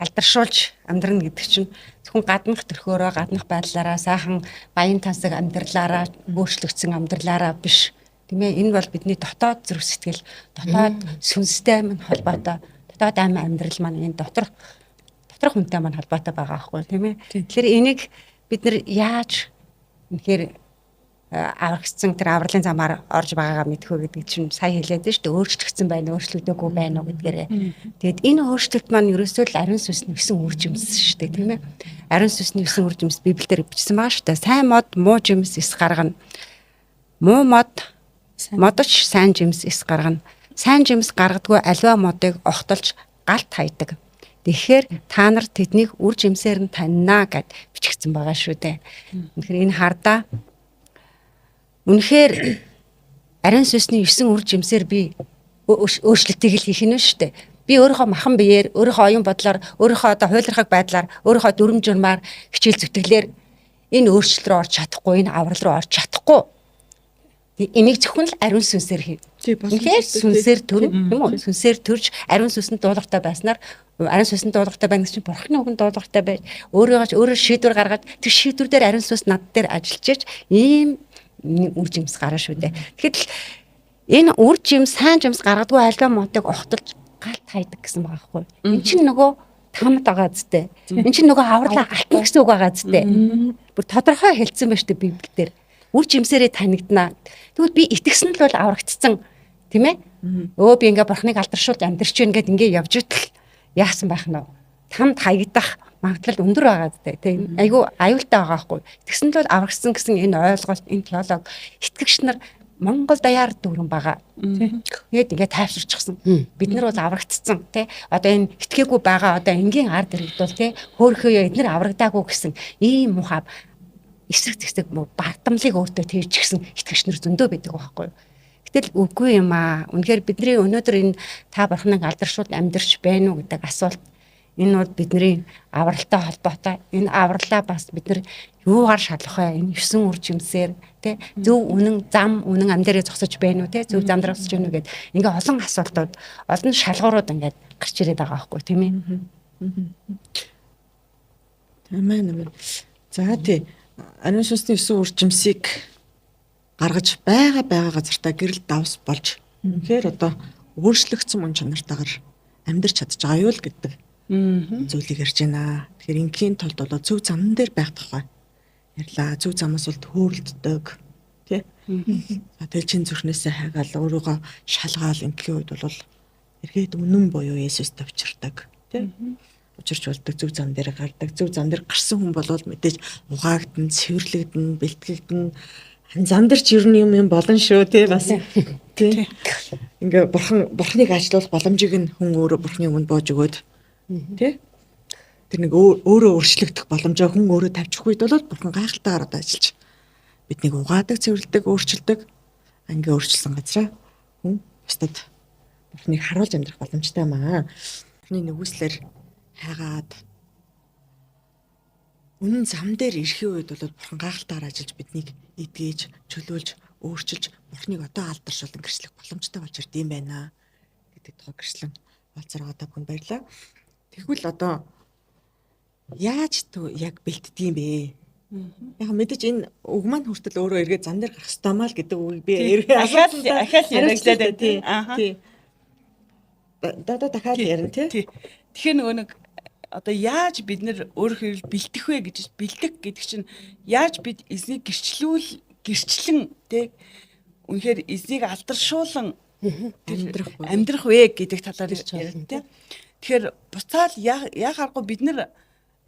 алдаршуулж амьдрна гэдэг чинь зөвхөн гаднах төрхөөрөө, гаднах байдлаараа, сайхан баян тансаг амьдралаараа, өөрчлөгдсөн амьдралаараа биш. Тийм ээ, энэ бол бидний дотоод зүрх сэтгэл, дотоод сүнстэй минь холбоотой, дотоод амь амьдрал маань энэ доторх хүнтэй маань холбоотой байгаа байхгүй тийм ээ. Тэгэхээр энийг бид нар яаж үнэхээр аврагдсан тэр авралын замаар орж байгаагаа мэдэх үү гэдэг чинь сая хэлээд нь шүү дээ. Өөрчлөгдсөн байна, өөрчлөгдөөгүй байна уу гэдгээрээ. Тэгээд энэ өөрчлөлт маань ерөөсөө л ариун сүнсний 9 үр жимс шүү дээ, тийм ээ. Ариун сүнсний 9 үр жимс Библиэлд бичсэн байгаа шүү дээ. Сайн мод муу жимс эс гаргана. Муу мод модоч сайн жимс эс гаргана. Сайн жимс гаргадгүй аливаа модыг огтолж галт хайдаг. Тэгэхээр та нар тэднийг үр жимсээр нь таньна гэд бичигдсэн байгаа шүү дээ. Тэгэхээр энэ хардаа үнэхээр ариун сүнсний 9 үр жимсээр би өөрчлөлтийг л хийх нь шүү дээ. Би өөрийнхөө махан биеэр, өөрийнхөө оюун бодлоор, өөрийнхөө одоо хуйлрахаг байдлаар, өөрийнхөө дүрм журмаар, хичээл зүтгэлээр энэ өөрчлөлт рүү орж чадахгүй, энэ аврал руу орж чадахгүй. Энийг зөвхөн л ариун сүнсээр хий. Үнэхээр сүнсээр төрнө юм уу? Сүнсээр төрж ариун сүнсэнд дуулууртай байснаар, ариун сүнсэнд дуулууртай байна гэсэн чинь Бурхны үгэнд дуулууртай байж, өөрийгөө өөрөө шийдвэр гаргаад, тэр шийдвэр дээр ариун сүнс над дээр ажиллаж ич ийм үр жимс гараа шүү дээ. Тэгэхэд л энэ үр жимс, сайн жимс гаргадгүй альва модыг огтолж галт хайдаг гэсэн байгаа байхгүй. Энд чинь нөгөө тамд байгаа зү. Энд чинь нөгөө авралаа алтна гэсэн үг байгаа зү. Бүр тодорхой хэлсэн байж тээ Библиэлд. Үр жимсээрээ танигдана. Тэгвэл би итгэсэн л бол аврагдсан, тийм ээ? Өө, би ингээ Бурхныг алдаршуулж амьдарч байна гэд ингээ явж итэл яасан байх нь вэ? Тамд хаягдах магадлал өндөр байгаа зү, тийм. Айгу аюултай байгаа байхгүй. Итгэсэн л бол аврагдсан гэсэн энэ ойлголт, энэ теолог итгэгч нар Монгол даяар дүүрэн байгаа. Тэгээд ингээ тайвширчихсан. Бид нар бол аврагдсан, тий. Одоо энэ итгээгүй байгаа одоо энгийн ард иргэд бол, тий, хөөхөө эднэр аврагдаагүй гэсэн ийм муухай эсрэг зэсэг бардамлыг өөртөө тэрчгсэн итгэгч нар зөндөө байдаг байхгүй юу. Гэтэл үгүй юм аа. Үнэхээр бидний өнөөдөр энэ та Бурхныг алдаршуулт амьдарч байна уу гэдэг асуулт, энэ бол бидний авралтай холбоотой. Энэ авралаа бас бид нар юугаар шалгах вэ? Энэ 9 үр жимсээр, тий, зөв үнэн зам, үнэн ам дээрээ зогсож байна уу, тий, зөв зам дээр зогсож байна уу гэд ингээ олон асуултууд, олон шалгуурууд ингээд гарч ирээд байгаа байхгүй, тийм ээ. Амен, амен. За, тий. Ариун сүнсний 9 үр жимсийг гаргаж байгаа байгаа газартаа гэрэл давс болж, үнэхээр одоо өөрчлөгдсөн мөн чанартайгаар амьдрч чадж байгаа юу л гэдэг зүйлийг ярьж байна. Тэгэхээр ингийн тулд бол зөв зам дээр байх тухай ярьлаа. Зөв замаас бол төөрөлддөг, тий. За, тэгэл чин зүрхнээсээ хайгаал, өөрийгөө шалгаал, ингийн үед бол эргээд үнэн буюу Есүст төвчөрдөг, тий. Учирч болдог, зөв зам дээр гардаг. Зөв зам дээр гарсан хүн бол мэдээж угаагдан, цэвэрлэгдэн, бэлтгэгдэн, зам дээр ч ер нь юм юм болно шүү, тий, бас, тий. Ингээ бурхныг ажилуулах боломжийг нь хүн өөрөө бурхны өмнө боож өгөөд, тий. Тэр нэг өөрөө өөрчлөгдөх боломжоо хүн өөрөө тавьчих үед бол бурхан гайхалтайгаар одоо ажиллаж биднийг угаадаг, цэвэрлэдэг, өөрчилдөг. Ингээ өөрчилсөн газараа хүн бусдад бурхныг харуулж амьдрах боломжтой маа. Бурхны нэгүслэр хайгаад үнэн зам дээр ирэхийн үед бол бурхан гайхалтайгаар ажиллаж биднийг эдгэж, чөлөөлж, өөрчилж, бурхныг одоо алдаршуулан гэрчлэх боломжтой болж ирд юм байна гэдэг тухай гэрчлэн болцороо та бүхэнд баярлалаа. Тэгвэл одоо яаж яг бэлтдэг юм бэ? Яг мэдээж энэ үг маань хүртэл өөрөө эргээд зам дээр гарах ёстой маа л гэдэг үгийг би эргээ Ахаал ахаал яриглаад байна, тий. тий. Тий. Да дахиад ярина, тий. Тий. Тэгэхээр нөгөө нэг одоо яаж бид нэр өөрийнхөө бэлтэх вэ гэж, бэлдэх гэдэг чинь яаж бид эзнийг гэрчлүүл гэрчлэн, тий, үнэхээр эзнийг алдаршуулан амьдрах вэ? Амьдрах вэ гэдэг талаар ярина, тий. Тэгэхээр буцаал яа харахгүй бид нар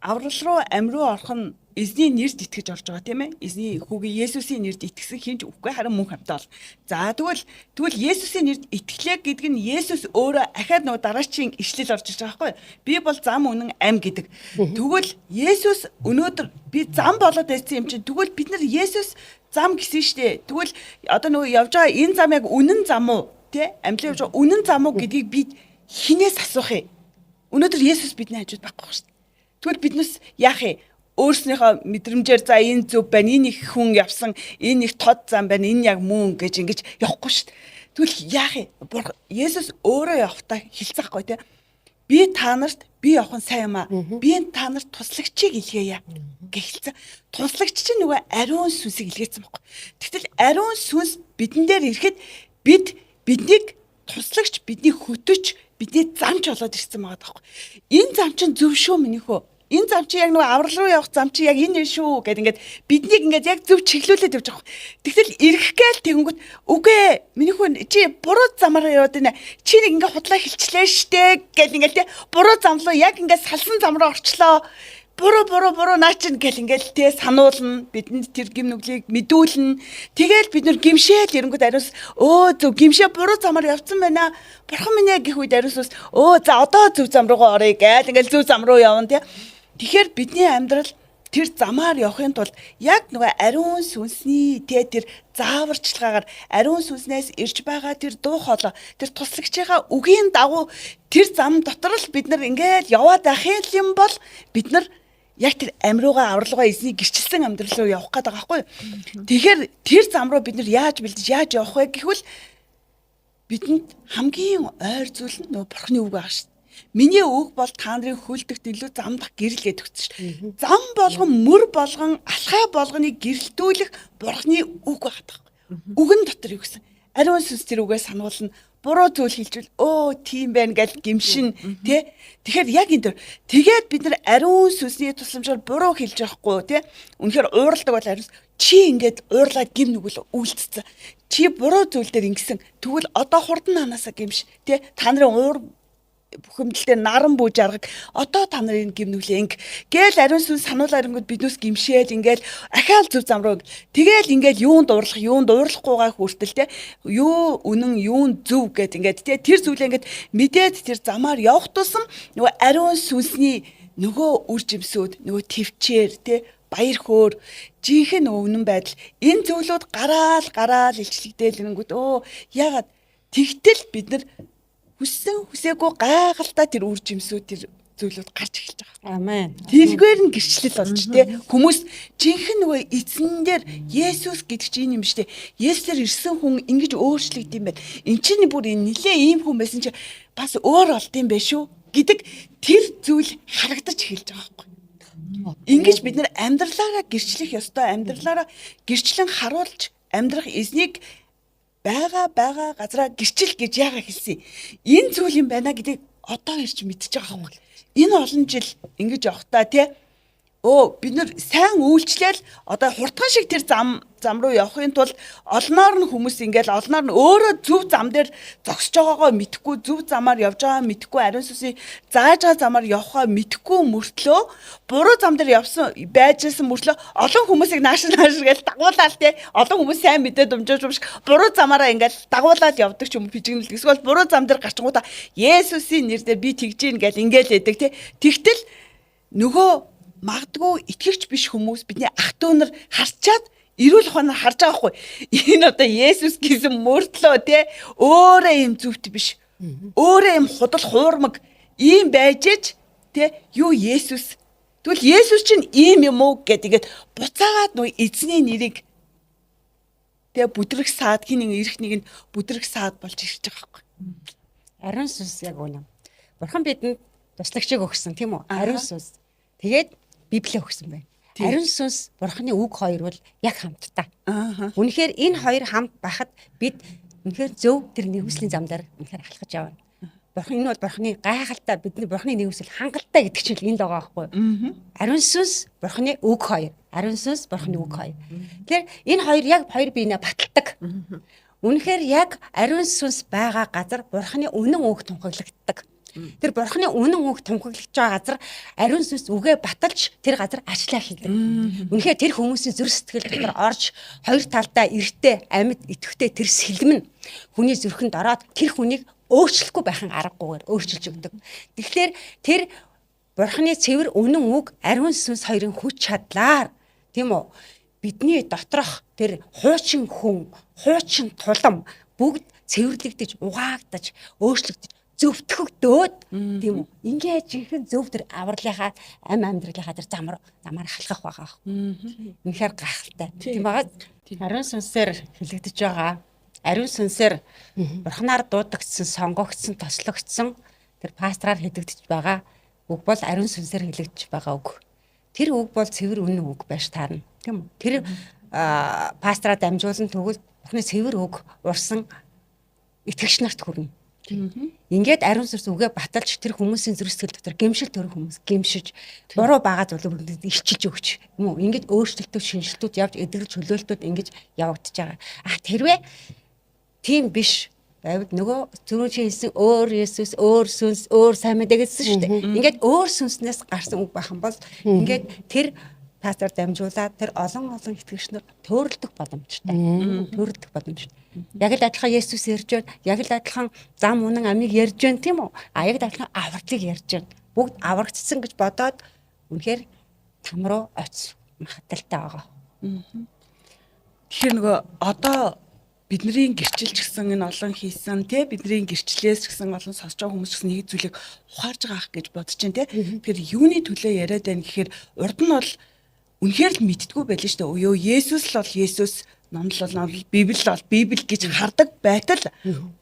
аврал руу, ам руу орох нь эзний нэрд итгэж орж байгаа, тийм ээ. Эзний хүүгийн Есүсийн нэрд итгэсэн хэн ч үхгүй, харин мөн хамтаа бол. За, тэгвэл Есүсийн нэрд итгэлээ гэдэг нь Есүс өөрөө ахаад нөгөө дараачийн ишлэл орж ирж байгаа байхгүй юу? Би бол зам, үнэн, ам гэдэг. Тэгвэл Есүс өнөөдөр би зам болоод байсан юм чинь, тэгвэл бид нар Есүс зам гэсэн штэ. Тэгвэл одоо нөгөө явж байгаа энэ зам яг үнэн зам уу? Тэ? Амьлан явж байгаа үнэн зам уу гэдгийг бид хинээс асуух юм? Өнөөдөр Есүс бидний хажууд байхгүй шүү дээ. Тэгвэл биднес яах юм? Өөрснийхөө мэдрэмжээр за энэ зөв байна, энэ их хүн явсан, энэ их тод зам байна, энэ яг мөн гэж ингэж явахгүй шүү дээ. Тэгвэл яах юм? Есүс өөрөө явахдаа хэлцээхгүй, тий. Би та нарт би явах нь сайн юм аа. Би та нарт туслагчийг илгээе гэж хэлсэн. Туслагч чинь нөгөө ариун сүнсийг илгээсэн байхгүй. Тэгтэл ариун сүнс бидэн дээр ирэхэд биднийг туслагч, бидний хөтөч, бидний замч болоод ирсэн байгаа байхгүй. Энэ зам чинь зөв шүү, миний хөө. Энэ зам чи яг нөгөө аврал руу явах зам чи яг энэ шүү гэд ингээд биднийг ингээд яг зөв чиглүүлээд явж байгаа. Тэгтэл ирэх гээл тэгэнгүүт үгүй ээ, миний хөө, чи буруу замаар яваад байна. Чи нэг ингээд худлаа хилчлээ штэ гэл ингээд, те, буруу зам руу яг ингээд салсан зам руу орчлоо. Буруу, буруу, буруу наа чин гэл ингээл, те, сануулна, бидэнд тэр гим нүглийг мэдүүлнэ. Тэгэл бид нэр гимшээл эрэнгүүд ариус өө зөв гимшээ, буруу замаар явцсан байна. Бурхан минь ээ гэх үед ариус өө за одоо зөв зам руугаа оръё гээл ингээл зөв зам руу явна, те. Тэгэхээр бидний амьдрал тэр замаар явахын тулд яг нөгөө ариун сүнсний, те, тэр зааварчилгаагаар ариун сүнснээс ирж байгаа тэр дуу хоолой, тэр туслагчийнхаа үгийн дагуу тэр зам дотор л бид нар ингээл яваад байх юм бол бид нар яг тэр амь руугаа авралгаа эзний гэрчилсэн амьдрал руу явах гээд байгаа байхгүй юу? Тэгэхээр тэр зам руу бид нар яаж бэлдэж яаж явах вэ гэхвэл бидэнд хамгийн ойр зүйл нь нөгөө бурхны үг байгаа шүү дээ. Миний үг бол та нарын хөлдөгт илүү замдах гэрэл гэдэг үгс шүү дээ. Зам болгон мөр болгон алхай болгоныг гэрэлтүүлэх бурхны үг байгаа байхгүй. Үгэн дотор юу гэсэн? Ариун сүнс тэр үгээ сануулна. Буруу зүйл хэлжвэл өө тийм байна гэж гимшин тий. Тэгэхээр яг энэ төр тэгээд бид нар ариун сүнсний тусламжаар буруу хэлж явахгүй тий. Үнэхээр ууралдаг бол ариун чи ингээд уурлаад гим нүгэл үйлдэлсэн. Чи буруу зүйл дээр ингэсэн. Тэгвэл одоо хурдан нанаасаа гимш тий. Та нарын уур бухимдал дээр наран бүү жаргаг одоо та нарын гим нүглээ инг гээл ариун сүнс сануулаа ирэнгүүт биднээс гимшээл ингээл ахаал зөв зам руу тэгэл ингээл юунд уурлах юунд уурлахгүйгаа хүртэл те юу үнэн юун зөв гэд ингээд те тэр зүйлээ ингээд мэдээд тэр замаар явах тусам нөгөө ариун сүнсний нөгөө үр жимсүүд нөгөө төвчээр те баяр хөөр жинхэнэ нөгөө үнэн байдал энэ зүйлүүд гараал гараал илчлэгдээл ирэнгүүт өө ягаад тэгтэл бид нар хүссэн хүсээгүй гайхалтай тэр үр жимсүүд тэр зүйлүүд гарч эхэлж байгаа. Амен. Тэргээр нь гэрчлэл болж тэ хүмүүс жинхэнэ нөгөө эзэн дээр Есүс гэдэг чинь энэ юм шүү дээ. Есүсээр ирсэн хүн ингэж өөрчлөгд юм байна. Эн чинь бүр энэ нилээ ийм хүн байсан чи бас өөр болд юм байна шүү гэдэг тэр зүйл харагдаж эхэлж байгаа байхгүй. Ингэж бид нар амьдралаараа гэрчлэх ёстой, амьдралаараа гэрчлэн харуулж амьдрах эзнийг байгаа байгаа газраа гэрчил гэж яага хэлсэн. Энэ зүйл юм байна гэдгийг одоо ирж мэдчихэж байгаа байхгүй. Энэ олон жил ингэж явхдаа тий өө бид нар сайн үйлчлээл одоо хурдхан шиг тэр зам зам руу явахын тулд олноор нь хүмүүс ингээл олноор нь өөрөө зөв зам дээр зогсож байгаагаа мэдэхгүй зөв замаар явж байгаа мэдэхгүй ариун сүнсний зааж байгаа замаар явхаа мэдэхгүй мөртлөө буруу зам дээр явсан байжсэн мөртлөө олон хүмүүсийг нааш нааш гээл дагуулаад те олон хүмүүс сайн мэдээ думжиж юм шиг буруу замаараа ингээл дагуулаад явдаг ч юм пижигнэл эсвэл буруу зам дээр гарчингуудаа Есүсийн нэр дээр би тэгж гин гэл ингээл яадаг те тэгтэл нөгөө магадгүй итгэгч биш хүмүүс бидний ах トゥ нар харчаад эрүүл ухаанаар харж байгаа хгүй. Энэ одоо Есүс гэсэн мөртлөө те өөрөө юм зөвхт биш. Өөрөө юм худал хуурмаг ийм байж ич те юу Есүс. Тэгвэл Есүс чинь ийм юм уу гэдэг ингээд буцаагаад нөө эзний нэрийг те бүдрэх саад хин нэг эрх нэг нь бүдрэх саад болж ирж байгаа хгүй. Ариун сүнс яг үнэ. Бурхан бидэнд туслагчийг өгсөн тийм үү? Ариун сүнс. Тэгээд Библийг өгсөн байна. Ариун сүнс Бурханы үг хоёр бол яг хамтдаа. Үнэхээр энэ хоёр хамт байхад бид үнэхээр зөв тэр нэгүслийн зам дээр үнэхээр алхаж явна. Бурхан энэ бол Бурханы гайхалтай бидний Бурханы нэгүсэл хангалттай гэдэг чинь энд байгаа байхгүй юу? Ариун сүнс Бурханы үг хоёр. Ариун сүнс Бурханы үг хоёр. Тэгэхээр энэ хоёр яг хоёр биенээ баталдаг. Үнэхээр яг ариун сүнс байгаа газар Бурханы үнэн үг тунхаглагддаг. Тэр бурхны үнэн үг тунхаглаж байгаа газар ариун сүнс үгээ баталж тэр газар ажиллаа хийдэг. Үнэхээр тэр хүмүүсийн зүрх сэтгэл дотор орж хоёр талдаа эртээ амьд идэвхтэй тэр сэлэм нь хүний зүрхэнд ороод тэр хүнийг өөрчлөхгүй байхын аргагүйгээр өөрчилж өгдөг. Тэгэхээр тэр бурхны цэвэр үнэн үг ариун сүнс хоёрын хүч чадлаар тийм үү бидний доторх тэр хуучин хүн, хуучин тулам бүгд цэвэрлэгдэж, угаагдаж, өөрчлөгдөж зөвтгөгдөөд тийм үү ингээ жинхэнэ зөв тэр авралынхаа ам амьдралынхаа тэр замаар замаар халахах байгаа. Үнэхээр гайхалтай. Тийм байгаа. Ариун сүнсээр хэлэгдэж байгаа. Ариун сүнсээр бурхнаар дуудагдсан, сонгогдсон, тослогдсон тэр пастораар хэлэгдэж байгаа үг бол ариун сүнсээр хэлэгдэж байгаа үг. Тэр үг бол цэвэр үнэн үг байж таарна. Тийм үү? Тэр пастораа дамжуулан тэгвэл бурхны цэвэр үг урсан итгэгч нарт хүрнэ. Ингээд ариун сүнс үгээ баталж тэр хүмүүсийн зүрх сэтгэл дотор гэмшил төрөх хүмүүс гэмшиж буруу байгаа зүйлийг бүгдэд илчилж өгч юм уу ингээд өөрчлөлтүүд шинжилтүүд явж эдгэрэл чөлөөлтүүд ингэж явагдаж байгаа. А тэрвээ тийм биш байвал нөгөө түрүүн чи хэлсэн өөр Есүс, өөр сүнс, өөр сайн мэдээ гэсэн шүү дээ. Ингээд өөр сүнснээс гарсан үг байх юм бол ингээд тэр пастор дамжуулаад тэр олон олон итгэгч нар төөрөлдөх боломжтой. Төөрөлдөх боломжтой. Яг л адилхан Есүс ярьж байна. Яг л адилхан зам үнэн амийг ярьж байна тийм үү? А яг л адилхан авралыг ярьж байна. Бүгд аврагдсан гэж бодоод үнэхээр там руу очих магадaltaй байгаа. Тэгэхээр нөгөө одоо Бидний гэрчилж гисэн энэ олон хийсэн те, бидний гэрчлээс ч гэсэн олон сонсож байгаа хүмүүс ч гэсэн нэг зүйлийг ухаарж байгаа ах гэж бодож чинь те. Тэгэхээр юуны төлөө яриад байна гэхээр урд нь бол үнэхээр л мэддэггүй байлаа шүү дээ. Өө Есүс л бол Есүс, номлол бол номлол, Библи бол Библи гэж хардаг байтал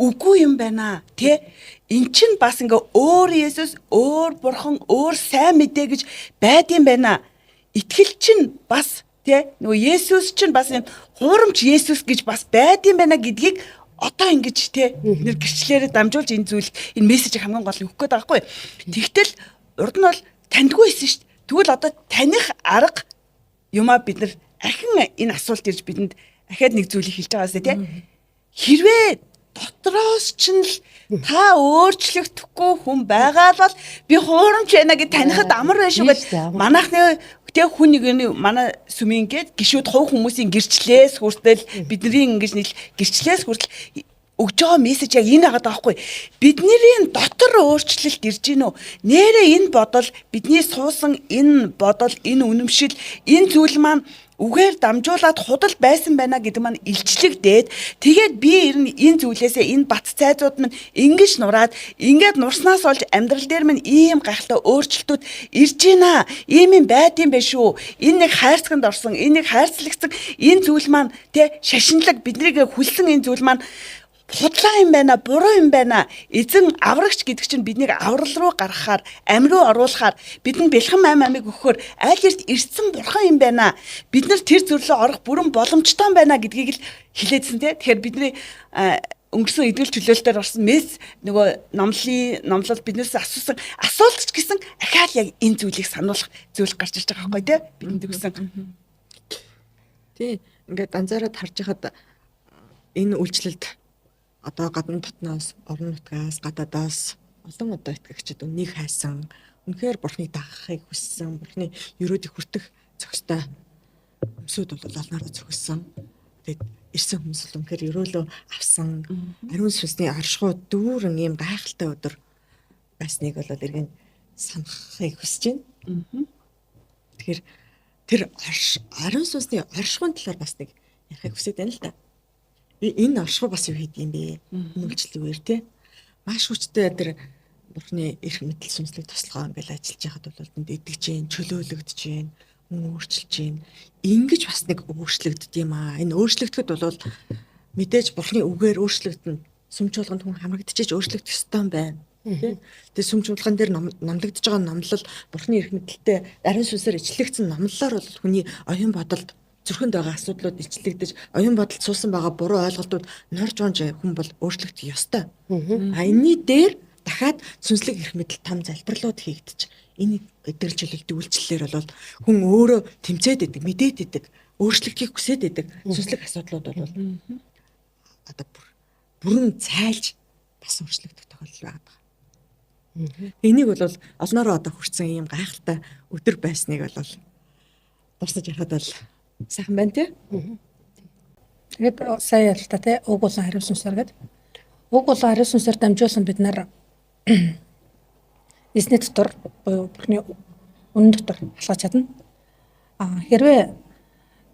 үгүй юм байна те. Эн чин бас ингээ өөр Есүс, өөр бурхан, өөр сайн мэдээ гэж байдсан байна. Итгэл чин бас те, нөгөө Есүс чинь бас юм хуурамч Есүс гэж бас байдсан байна гэдгийг одоо ингэж те нэр гэрчлэлээрээ дамжуулж энэ зүйл, энэ мессежийг хамгийн гол нь өгөх гээд байгаа байхгүй. Тэгтэл урд нь бол таньдгүй байсан шүү дээ. Тэгвэл одоо таних арга юмаа бид нар ахин энэ асуулт ирж бидэнд ахиад нэг зүйлийг хэлж байгаас те. Хэрвээ дотроос ч л та өөрчлөгдөхгүй хүн байгаа л бол би хуурамч байна гэж танихад амар байх шүү гэд манайхны тэг хүн нэг манай сүмийн гээд гişүүд хувь хүмүүсийн гэрчлээс хүртэл бидний ингэж нийл гэрчлээс хүртэл өгж байгаа мессеж яг энэ байгаа даахгүй. Бидний дотор өөрчлөлт ирж гин үү? Нэрээ энэ бодол, бидний суусан энэ бодол, энэ үнэмшил, энэ зүйл маань үгээр дамжуулаад худал байсан байна гэдэг маань илчлэгдээд, тэгээд би ер нь энэ зүйлээсээ энэ бат цайзууд минь ингэж нураад, ингээд нурснаас болж амьдрал дээр минь ийм гайхалтай өөрчлөлтүүд ирж байна. Ийм юм байд юм байна шүү. Энэ нэг хайрцагт орсон, энэ нэг хайрцагцсан энэ зүйл маань тэ шашинлаг биднийг хүлсэн энэ зүйл маань худлаа юм байна, буруу юм байна. Эзэн аврагч гэдэг чинь биднийг аврал руу гаргахаар, ам руу оруулахаар, бидэнд бэлхэн ам амыг өгөхөөр айл эрт ирсэн бурхан юм байна. Бид нар тэр зүрлөө орох бүрэн боломжтой байна гэдгийг л хэлээдсэн те. Тэгэхээр бидний өнгөрсөн эдгэл чөлөөлтөөр орсон мэс нөгөө номлын номлол биднээс асуусан асуулт ч гэсэн ахаал яг энэ зүйлийг сануулах зүйл гарч ирж байгаа байхгүй те. Бидэнд өгсөн. Тий, ингээд анзаараад харж байхад энэ үйлчлэлд одоо гадна дотноос, орон нутгаас, гадаадаас олон одоо итгэгчид үннийг хайсан, үнэхээр бурхныг дагахыг хүссэн, бурхны ерөөдийг хүртэх зохистой хүмүүсүүд бол олноороо зохисон. Тэгээд ирсэн хүмүүс бол үнэхээр ерөөлөө авсан. Ариун сүнсний оршихуй дүүрэн ийм гайхалтай өдөр байсныг бол эргэн санахыг хүсэж байна. Тэгэхээр тэр ариун сүнсний оршихуйн талаар бас нэг ярихыг хүсэж байна л да. Энэ оршихуй бас юу хийд юм бэ? Энэ үйлчлэг үер те. Маш хүчтэй тэр бурхны эрх мэдэл сүнслэг тослогоо ингээл ажиллаж байхад бол тэнд идэгж гин, чөлөөлөгдөж гин, хүн өөрчилж гин. Ингэж бас нэг өөрчлөгддөг юм аа. Энэ өөрчлөгдөхөд бол мэдээж бурхны үгээр өөрчлөгдөнө. Сүм чуулганд хүн хамрагдчихэж өөрчлөгдөх ёстой юм байна. Тэ. Тэгээ сүм чуулган дээр номлогдож байгаа номлол бурхны эрх мэдэлтэй ариун сүнсээр ичлэгдсэн номлолоор бол хүний оюун бодолд зүрхэнд байгаа асуудлууд ичлэгдэж, оюун бодолд суусан байгаа буруу ойлголтууд норж унж хүн бол өөрчлөгдөх ёстой. А энэний дээр дахиад сүнслэг эрх мэдэл том залбирлууд хийгдэж, энэ эдгэрэл чөлөөлтийн үйлчлэлээр бол хүн өөрөө тэмцээд идэг, мэдээд идэг, өөрчлөгдөхийг хүсээд идэг сүнслэг асуудлууд бол одоо бүрэн цайлж бас өөрчлөгдөх тохиолдол байгаа. Энийг бол олноороо одоо хүрсэн ийм гайхалтай өдөр байсныг бол дурсаж ярихад бол сайхан байна тий. Тэгээд сая ялта тий, уг болон хариу сүнсээр гээд уг болон хариу сүнсээр дамжуулан бид нар эзний дотор буюу бурхны үнэн дотор алхаж чадна. А хэрвээ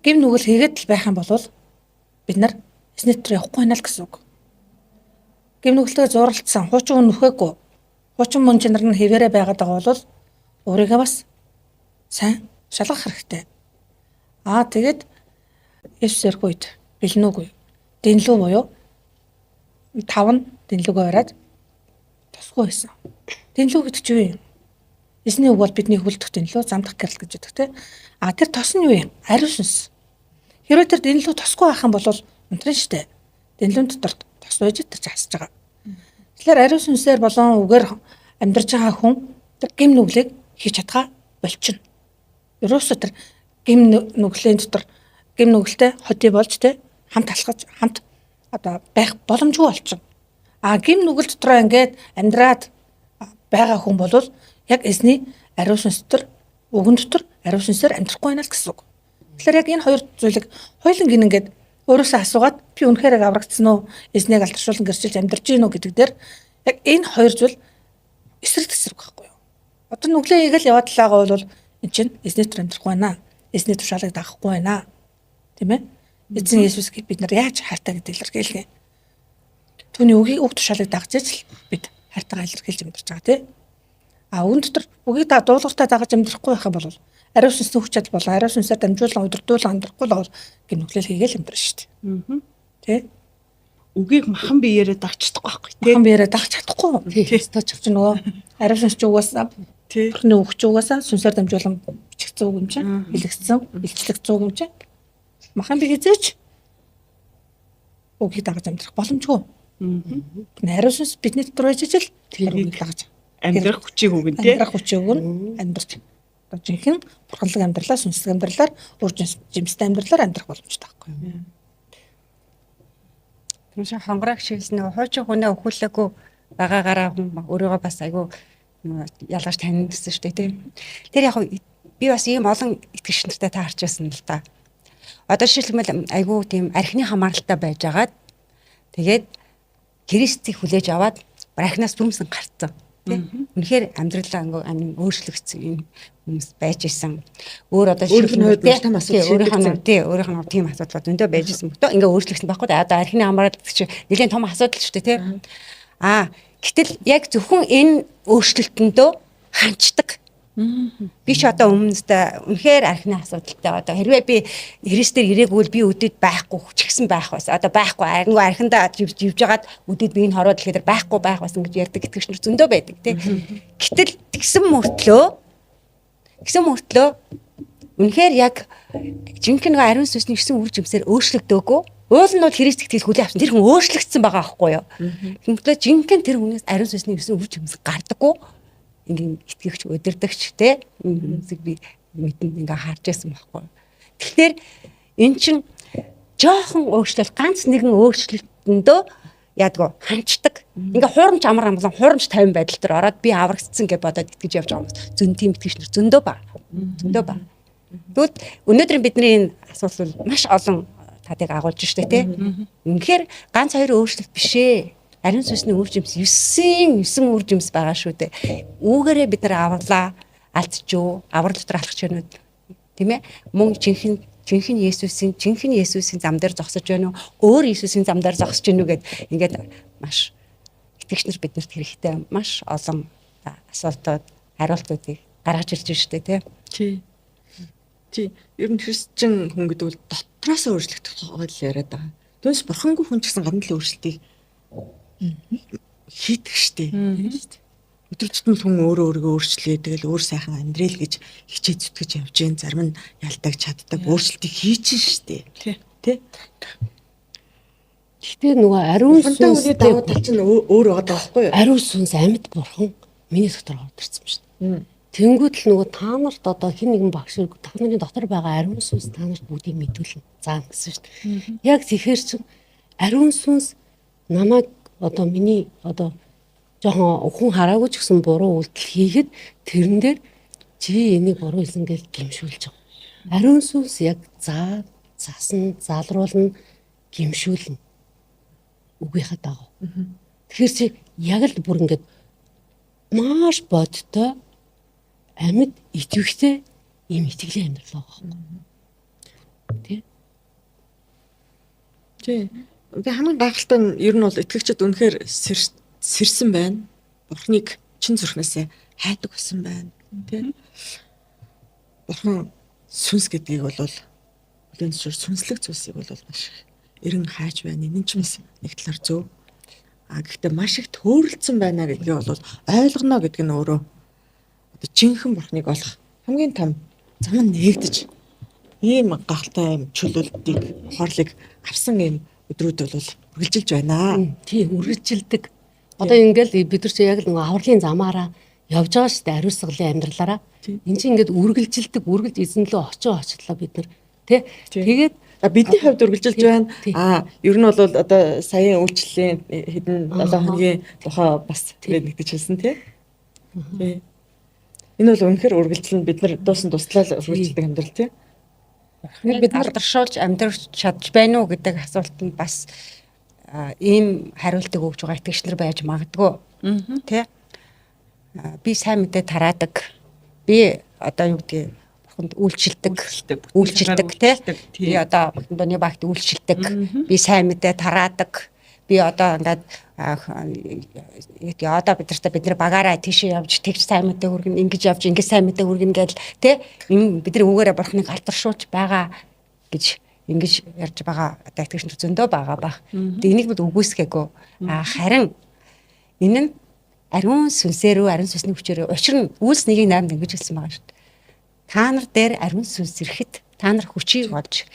гим нүгэл хийгээд л байх юм бол бид нар эзний дотор явахгүй байна л гэсэн үг. Гим нүгэлтэйг зуралдсан, хуучин хүн нүхээггүй, хуучин мөн чанар нь хэвээрээ байгаад байгаа бол өөрийгөө бас сайн шалгах хэрэгтэй. Аа тэгээд Есүс ирэх үед бэлэн үгүй. Дэнлүү буюу тав нь дэнлүүгээ бариад тосгүй байсан. Дэнлүү гэдэг чинь юу юм? Эзний үг бол бидний хөлдөх дэнлүү, замдах гэрэл гэж байдаг тийм. А тэр тос нь юу юм? Ариун сүнс. Хэрвээ тэр дэнлүү тосгүй байх юм бол унтрын штэ. Дэнлүүн дотор тос байж тэр хасж байгаа. Тэгэхээр ариун сүнсээр болон үгээр амьдарч байгаа хүн тэр гим нүглийг хийж чадхаа болчихно. Ерөөсөө тэр гим нүглийн дотор гим нүгэлтэй ходи болж те хамт алхаж хамт одоо байх боломжгүй болчихно. А гим нүгэл дотроо ингээд амьдраад байгаа хүн бол яг эзний ариун сүнс дотор, үгэн дотор ариун сүнсээр амьдрахгүй байна л гэсэн үг. Тэгэхээр яг энэ хоёр зүйлийг хоёуланг ингээд өөрөөсөө асуугаад би үнэхээр яг аврагдсан уу? Эзнийг алдаршуулан гэрчилж амьдарч гин үү гэдэг дээр яг энэ хоёр зүйл эсрэг тэсрэг байхгүй юу? Одоо нүглээ хийгээл яваад л байгаа бол эн чинь эзний дотор амьдрахгүй байна. Эзний тушаалыг дагахгүй байна. Тийм ээ? Эзэн Есүсийг бид нар яаж хайртай гэдгийг илэрхийлэх юм. Түүний үгийг үг тушаалыг дагаж ижил бид хайртайгаа илэрхийлж амьдарч байгаа тий. А үүн дотор үгийг та дуулууртаа дагаж амьдрахгүй байх юм бол ариун сүнсний хүч чадал болон ариун сүнсээр дамжуулан удирдуулан амьдрахгүй л бол гэм нүглэл хийгээл амьдрна шүү дээ. Тий. Үгийг махан биеэрээ дагч чадахгүй байхгүй тий. Махан биеэрээ дагч чадахгүй. Тий. Өстой ч Чи нөгөө ариун сүнс чи угаасаа Тий. Бурхны үг чи угаасаа сүнсээр дамжуулан бичигдсэн үг юм чинь, хэлэгдсэн, илчлэгдсэн үг юм чинь. Махан би хизээч үгийг дагаж амьдрах боломжгүй. Ариун сүнс бидний дотор байж ижил тэр үгийг дагаж Амьдрах хүчийг өгнө тий. амьдрах хүчийг өгнө, амьдарч одоо жинхэнэ бурханлаг амьдралаа сүнслэг амьдралаар үр жимстэй амьдралаар амьдрах боломжтой байхгүй юу? Тэр шиг хонгорог шивсэн нөгөө хуучин хүнээ өхүүлээгүй байгаагаараа хүн өөрийгөө бас айгүй нөгөө ялгаж таньдсан шүү дээ тийм. Тэр яг би бас ийм олон итгэгч нартай таарч байсан л да. Одоо жишээлбэл айгүй тийм архины хамааралтай байж агаад тэгээд Христийг хүлээж аваад архинаас дүмсэн гарцсан. Тийм. Үнэхээр амьдралаа ингээ амин өөрчлөгдсөн юм хүмүүс байж исэн. Өөр одоо Өөрийнх нь хувьд маш том асуудал тий, өөрийнх нь шийдэгдсэн. тий, өөрийнх нь тийм асуудал зөндөө байж исэн. Мөртөө ингээ өөрчлөгдсөн байхгүй. Одоо архины хамаарал гэдэг чинь нэлээд том асуудал шүү дээ, тий. Аа, гэтэл яг зөвхөн энэ өөрчлөлтөндөө ханчдаг. Би ч одоо өмнөдөө үнэхээр архины асуудалтай одоо хэрвээ би Христээр ирээгүй бол би өдөд байхгүй ч гэсэн байх байсан. Одоо байхгүй архингүй архиндаа живж жагаад өдөд би энэ хороо дэлхий дээр байхгүй байх байсан гэж ярьдаг итгэгч нар зөндөө байдаг тий. Гэтэл тэгсэн мөртлөө үнэхээр яг жинхэнэ нэг ариун сүнсний 9 үр жимсээр өөрчлөгдөөгүй. Уул нь бол Христ итгэл хүлээн авсан. Тэр хүн өөрчлөгдсөн байгаа байхгүй юу? Тэгмээ жинхэнэ тэр хүнээс ариун сүнсний 9 үр жимс гардаггүй. Ингийн итгэгч, удирдагч те энэ хүмүүсийг би мэдэн ингээ харж байсан байхгүй юу? Тэгэхээр эн чин жоохон өөрчлөлт, ганц нэгэн өөрчлөлтөндөө яадгүй ханчдаг. Ингээ хуурамч амар амгалан хуурамч тайван байдал төр ороод би аврагдсан гэж бодоод итгэж явж байгаа хүмүүс зөн тийм итгэгч нар зөндөө ба. Зөндөө ба. Тэгвэл өнөөдөр бидний энэ асуудал бол маш олон тадыг агуулж штэ тий. Үнэхээр ганц хоёр өөрчлөлт биш ээ. Ариун сүнсний үр жимс 9 9 үр жимс байгаа шүү дээ. Үүгээрээ бид нар аварлаа, алдчихв, аврал дотор алхаж байна уу? Тийм ээ? Мөн жинхэнэ Есүсийн зам дээр зогсож байна уу? Өөр Есүсийн зам дээр зогсож байна уу гэд ингээд маш итгэгч нар биднэрт хэрэгтэй маш олон асуултууд, хариултуудыг гаргаж ирж байна шүү дээ, тий. Тий. Тий. Ер нь христчин хүн гэдэг бол дотроос өөрчлөгдөх тухай л яриад байгаа. Түүнээс бурхангүй хүн ч гэсэн гадна талын өөрчлөлтийг хийдэг штеп. Өдөр тутмын хүн өөрөө өөрийгөө өөрчлөө тэгэл өөр сайхан амьдрэл гэж хичээ зүтгэж явж гэн зарим нь ялдаг чаддаг өөрчлөлтийг хийж штеп. Тий. Тэ? Гэтэ нөгөө ариун Бурхантай хүний сүнстэй давуу тал чинь өөр байгаа байхгүй юу? ариун сүнс амьд бурхан миний дотор орж ирсэн юм шүү дээ. Тэнгүүд л нөгөө та нарт одоо хин нэгэн багш та нарын дотор байгаа ариун сүнс та нарт бүгдийг мэдүүлнэ. Заана гэсэн шүү дээ. Яг тэгэхээр чин ариун сүнс намайг одоо миний одоо жоохон хүн хараагүй ч гэсэн буруу үйлдэл хийхэд тэрэн дээр чи энийг буруу хийсэн гэж гимшүүлж байгаа. Ариун сүнс яг заа засна, залруулна, гимшүүлнэ. Үгийнхээ дагуу. Тэгэхээр чи яг л бүр ингээд маш бодтой амьд идэвхтэй ийм итгэлийн амьдрал байгаа байхгүй. Тэ? Тий. Би хамгийн гайхалтай нь ер нь бол итгэгчид үнэхээр сэрсэн байна. Бурхныг чин зүрхнээсээ хайдаг болсон байна. Тэ? Бурхан сүнс гэдгийг бол бүлээн зөвшөөр сүнслэг зүйлсийг бол маш их эрен хайж байна. Энэ нь ч бас нэг талаар зөв. А гэхдээ маш их төөрөлдсөн байна гэдгийг бол ойлгоно гэдэг нь өөрөө одоо жинхэнэ бурхныг олох хамгийн том зам нь нээгдэж ийм гахалтай юм чөлөөлтийг ухаарлыг авсан ийм өдрүүд бол үргэлжилж байна. Тий, үргэлжилдэг. Одоо ингээл бид нар чи яг л нөгөө авралын замаараа явж байгаа шүү дээ, ариусгалын амьдралаараа. Энд чинь ингээд үргэлжилдэг, үргэлж эзэн лөө очин очлоо бид нар. Тэ? Тэгээд Бидний хувьд үргэлжилж байна. Тий. А ер нь бол одоо саяын үйлчлэлийн хэдэн 7 хоногийн тухай бас тэгээд нэгдэж хэлсэн тий. Тий. Энэ бол үнэхээр үргэлжлэн бид нар дуусан туслаа л үргэлжилдэг амьдрал тий. Бид нар алдаршуулж амьдрч чадж байна уу гэдэг асуултанд бас ийм хариултыг өгж байгаа итгэгч нар байж магадгүй. Тэ? Би сайн мэдээ тараадаг. Би одоо юу гэдгийг Бурханд үйлчилдэг. Үйлчилдэг тий. Би одоо Бурханд багт үйлчилдэг. Би сайн мэдээ тараадаг. Би одоо ингээд одоо бид нартай бид нар багаараа тийшээ явж тэгж сайн мэдээ хүргэн, ингэж явж ингэж сайн мэдээ хүргэн гээл тий. Бид нар үүгээрээ Бурханыг алдаршуулж байгаа гэж ингэж ярьж байгаа одоо итгэгч нар зөндөө байгаа бах. Тэгээ энийг бид үгүйсгээгүй. А харин энэ нь ариун сүнсээр үү, ариун сүнсний хүчээр. Учир нь Үйлс 1:8-д ингэж хэлсэн байгаа шүү дээ. Та нар дээр ариун сүнс ирэхэд та нар хүчийг олж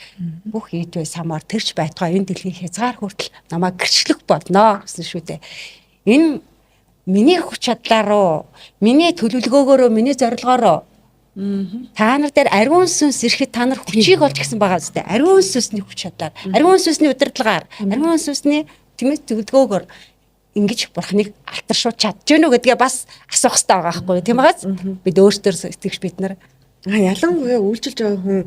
бүх ийдвэ самар тэрч байтугай энэ дэлхийн хязгаар хүртэл намайг гэрчлэх болно гэсэн шүү дээ. Энэ миний хүч чадлаар уу, миний төлөвлөгөөгөөрөө, миний зорилгоороо та нар дээр ариун сүнс ирэхэд та нар хүчийг олж гэсэн байгаа зү. Ариун сүнсний хүч чадлаар, ариун сүнсний удирдлагаар, ариун сүнсний тэмээ төлөвлөгөөгөөр ингэж Бурханыг алтаршуулж чадж гэнэ үү гэдгээ бас асуух хэрэгтэй байгаа байхгүй юу? Тийм байгаас бид өөрсдөө итгэгч бид нар ялангуяа үйлчилж байгаа хүн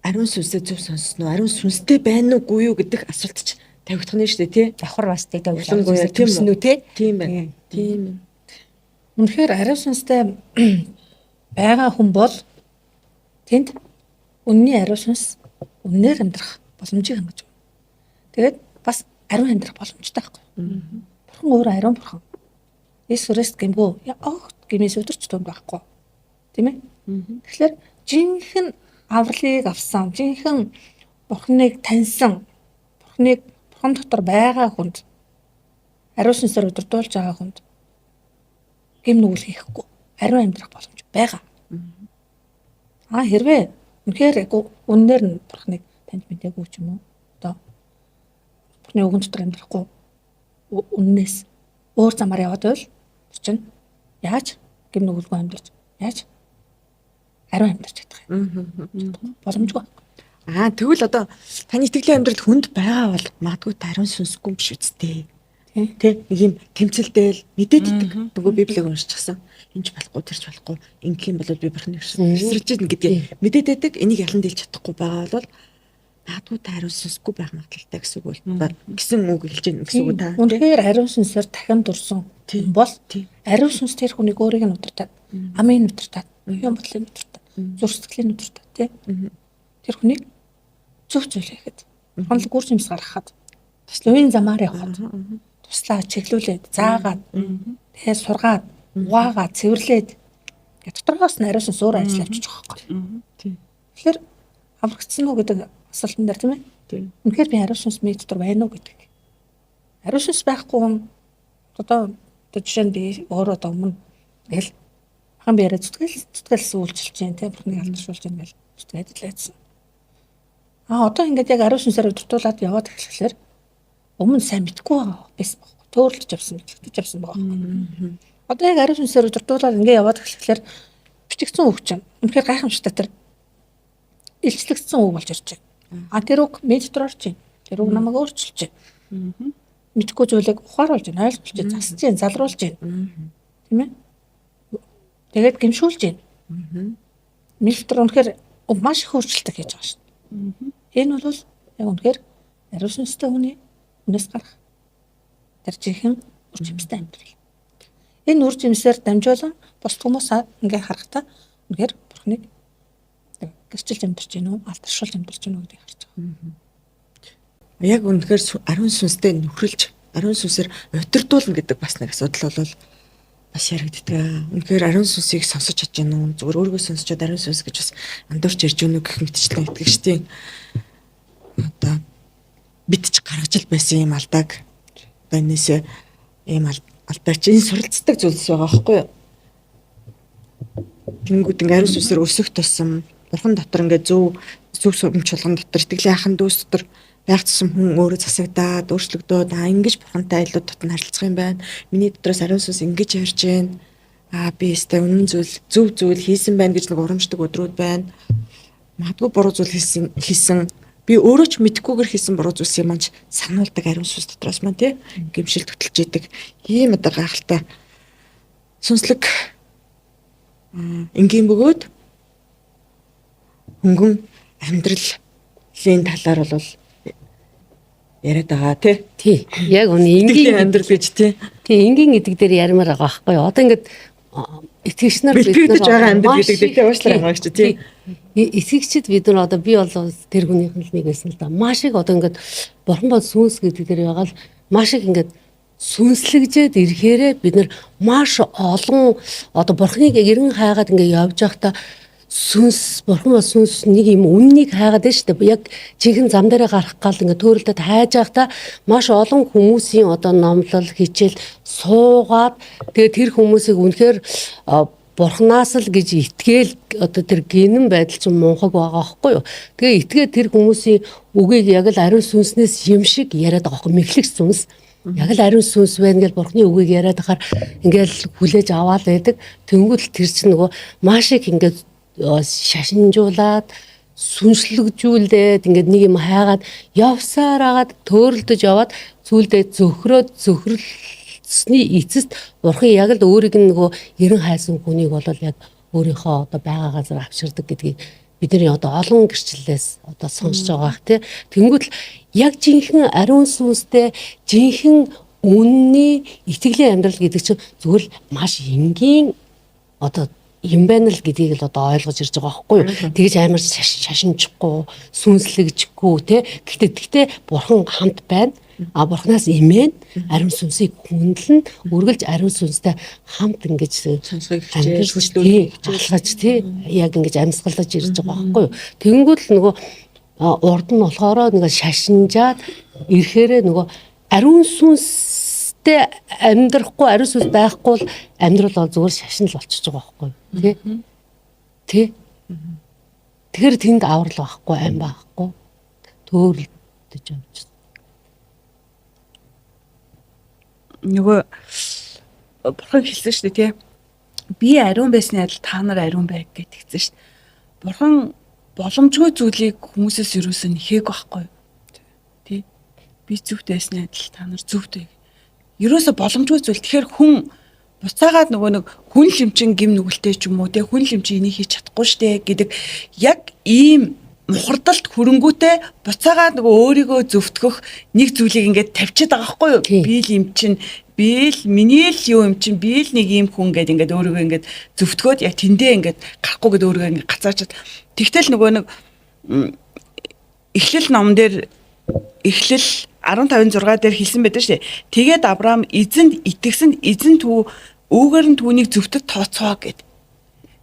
ариун сүнсээ зөв сонссон уу? Ариун сүнстэй байна уугүй юу гэдэг асуулт ч тавигдах нь шүү дээ, тий? Давхар бас тий ялангуяа тийм үү тий? Тийм байна. Тийм. Үнэхээр ариун сүнстэй байгаа хүн бол тэнд үнний ариун сүнс үннээр амьдрах боломжийг хангаж өгнө. Тэгээд бас ариун амьдрах боломжтой байхгүй. Бурхан өөрөө ариун бурхан. Есүс Христ гэмгүй. Огт гэмээс өдөрч тунд байхгүй. Тийм ээ? Тэгэхээр жинхэнэ авралыг авсан, жинхэнэ Бурханыг таньсан, Бурханыг Бурхан дотор байгаа хүнд, ариун сүнсээр удирдуулж байгаа хүнд гэм нүгэл хийхгүй ариун амьдрах боломж байгаа. А хэрвээ үнэхээр үннээр нь Бурханыг таньж мэдээгүй ч юм уу, одоо Бурханы үгэн дотор амьдрахгүй үннээс өөр замаар яваад байвал тэр чинь яаж гэм нүгэлгүй амьдарч, яаж ариун амьдарч чадах юм? Боломжгүй. Аа тэгвэл одоо таны итгэлийн амьдрал хүнд байгаа бол магадгүй та ариун сүнсгүй биш үсттэй. Тэ нэг юм тэмцэлдэл мэдээд идэг. Нөгөө Библийг уншчихсан. Энд ч болохгүй, тэр ч болохгүй. Ингэх юм бол би Бурханы эсрэж ийн гэдгийг мэдээд байдаг. Энийг ялан дийлж чадахгүй байгаа бол магадгүй та ариун сүнсгүй байх магадлалтай гэсэн үг бол гэсэн үг хэлж байна гэсэн үг та. Үнэхээр ариун сүнсээр дахин дурсан бол ариун сүнс тэр хүнийг өөрийг нь удирдах, амын удирдах, оюун бодлын удирдах, зүрх сэтгэлийн удирдах тий. Тэр хүнийг зөв зүйл хийхэд, онол гүр жимс гаргахад, туслын замаар явахад туслаа чиглүүлээд, заагаад, тэгээ сургаад, угаагаад, цэвэрлээд дотроос нь ариун сүнс өөр ажил авчиж байгаа байхгүй. Тэгэхээр аврагдсан уу гэдэг асуултан дээр тийм ээ. Үнэхээр би ариун сүнс миний дотор байна уу гэдэг. Ариун сүнс байхгүй хүн одоо жишээ нь би өөрөө одоо өмнө ингээл хаан биеэрээ зүтгэлсэн үйлчилж जैन тийм Бурхныг алдаршуулж जैन гэл зүтгээд л байсан. А одоо ингээд яг ариун сүнсээр удирдуулаад яваад эхлэхлээр өмнө сайн мэдгүй байгаа байсан байхгүй. Төөрөлдөж явсан, мэдлэгдэж явсан байгаа байхгүй. Одоо яг ариун сүнсээр удирдуулаад ингээд яваад эхлэхлээр бичигдсэн үг чинь үнэхээр гайхамшигтай тэр илчлэгдсэн үг болж ирж байна. А тэр үг миний дотор орж байна. Тэр үг намайг өөрчилж байна. Мэдгүй зүйлийг ухааруулж байна, ойлгуулж байна, засаж байна, залруулж байна. Тийм ээ? Тэгээд гимшүүлж байна. Миний дотор үнэхээр маш их өөрчлөлт хийж байгаа шүү дээ. Энэ бол яг үнэхээр ариун сүнстэй хүний үнээс гарах тэр жинхэнэ үр жимстэй амьдрал. Энэ үр жимсээр дамжуулан бусд хүмүүс ингээ харахтаа үнэхээр Бурхныг гэрчилж амьдарч гинүү, алдаршуулж амьдарч гинүү гэдгийг харж байгаа. Яг үнэхээр ариун сүнстэй нөхрөлж, ариун сүнсээр удирдуулна гэдэг бас нэг асуудал бол бас яригддаг. Үнэхээр ариун сүнсийг сонсож чадж гинүү, зүгээр өөрийгөө сонсчод ариун сүнс гэж бас андуурч ярьж гинүү гэх мэтчлэн итгэгчдийн одоо бид ч гаргаж л байсан юм алдааг. Одоо энээсээ ийм алдаа чи энэ суралцдаг зүйлс байгаа байхгүй юу? Тэнгүүд ингээ ариун сүнсээр өсөх тусам Бурхан дотор ингээ зөв зөв сүм чуулган дотор итгэлийн ахын дүүс дотор байх тусам хүн өөрөө засагдаад өөрчлөгдөөд аа ингэж Бурхантай илүү дотн харилцах юм байна. Миний дотроос ариун сүнс ингэж ярьж байна. Аа би өстэй үнэн зүйл зөв зүйл хийсэн байна гэж нэг урамшдаг өдрүүд байна. Магадгүй буруу зүйл хийсэн би өөрөө ч мэдэхгүйгээр хийсэн буруу зүйлсийг маань сануулдаг ариун сүнс дотроос маань тий гимшил хөтөлж идэг. Ийм одоо гайхалтай сүнслэг энгийн бөгөөд хөнгөн амьдралын талаар бол яриад байгаа тий. Тий. Яг үнэ энгийн амьдрал гэж тий. Тий, энгийн гэдэг дээр ярмаар байгаа байхгүй юу? Одоо ингээд Итгэгч нар бид байгаа амьдрал гэдэг дээр тий уушлаар байгаа гэж тий. Итгэгчид бид нар одоо би бол тэр хүнийх нь л нэг байсан л да. Маш их одоо ингээд бурхан бол сүнс гэдэг дээр байгаа л маш их ингээд сүнслэгжээд ирэхээрээ бид нар маш олон одоо бурханыг эрен хайгаад ингээд явж байхдаа сүнс бурхан бол сүнс нэг юм үннийг хайгаад байна шүү дээ. Яг жинхэнэ зам дээрээ гарах гал ингээд төөрөлдөд хайж байхдаа маш олон хүмүүсийн одоо номлол хичээл суугаад тэгээ тэр хүмүүсийг үнэхээр бурхнаас л гэж итгээл одоо тэр гинэн байдал чинь мунхаг байгаа байхгүй юу. Тэгээ итгээд тэр хүмүүсийн үгийг яг л ариун сүнснээс юм шиг яриад байгаа байхгүй мэхлэг сүнс. Яг л ариун сүнс байна гэж бурхны үгийг яриад байхаар ингээл хүлээж аваад байдаг. Тэнгүүт л тэр чинь нөгөө маш их ингээд шашинжуулаад сүнслэгжүүлээд ингээд нэг юм хайгаад явсаар агаад төөрөлдөж яваад зүйлдээ зөхрөөд зөхрөлсөний эцэст бурхан яг л өөрийг нь нөгөө ерэн хайсан хүнийг бол яг өөрийнхөө одоо байгаа газар авчирдаг гэдгийг бидний одоо олон гэрчлэлээс одоо сонсож байгаа бах тий. Тэнгүүт л яг жинхэнэ ариун сүнстэй жинхэнэ үнний итгэлийн амьдрал гэдэг чинь зүгээр л маш энгийн одоо юм байна л гэдгийг л одоо ойлгож ирж байгаа байхгүй юу. Тэгэж амар шашинчихгүй, сүнслэгжихгүй те. Гэхдээ бурхан хамт байна. А бурханаас имэн ариун сүнсийг хүндлэн үргэлж ариун сүнстэй хамт ингэж сонсохыг хичээж хүчлүүлэх алхаж тий яг ингэж амьсгалаж ирж байгаа байхгүй юу. Тэнгүүт л нөгөө урд нь болохоор нэг шашинжаад ирэхээрээ нөгөө ариун сүнстэй амьдрахгүй ариун сүнс байхгүй бол амьдрал бол зүгээр шашин л болчихж байгаа байхгүй юу тий. Тий. Тэгэхээр тэнд аврал байхгүй, ам байхгүй. Төөрөлдөж явж. Нөгөө бурхан хэлсэн шүү дээ тий. Би ариун байсны адил та нар ариун байг гэж хэлсэн шүү дээ. Бурхан боломжгүй зүйлийг хүмүүсээс юусэн нэхээг байхгүй юу? Тий. Би зөвхт байсны адил та нар зөвхт бай. Ерөөсө боломжгүй зүйл. Тэгэхээр хүн буцаагаад нөгөө нэг хүн л юм чин гим нүгэлтэй ч юм уу те хүн л юм чи энийг хийж чадахгүй штэ гэдэг яг ийм мухардалт хөрөнгүүтээ буцаагаад нөгөө өөрийгөө зөвтгөх нэг зүйлийг ингээд тавьчихад байгаа байхгүй юу? Би л юм чин, би л миний л юу юм чин, би л нэг ийм хүн гээд ингээд өөрийгөө ингээд зөвтгөөд яг тэндээ ингээд гарахгүй гээд өөрийгөө ингээд гацаачаад. Тэгтэл нөгөө нэг Эхлэл ном дээр Эхлэл 15:6 дээр хэлсэн байдаг шүү дээ. Тэгээд Авраам эзэнд итгэсэнд эзэн түү үүгээр нь түүнийг зөвхөд тооцоо гэд.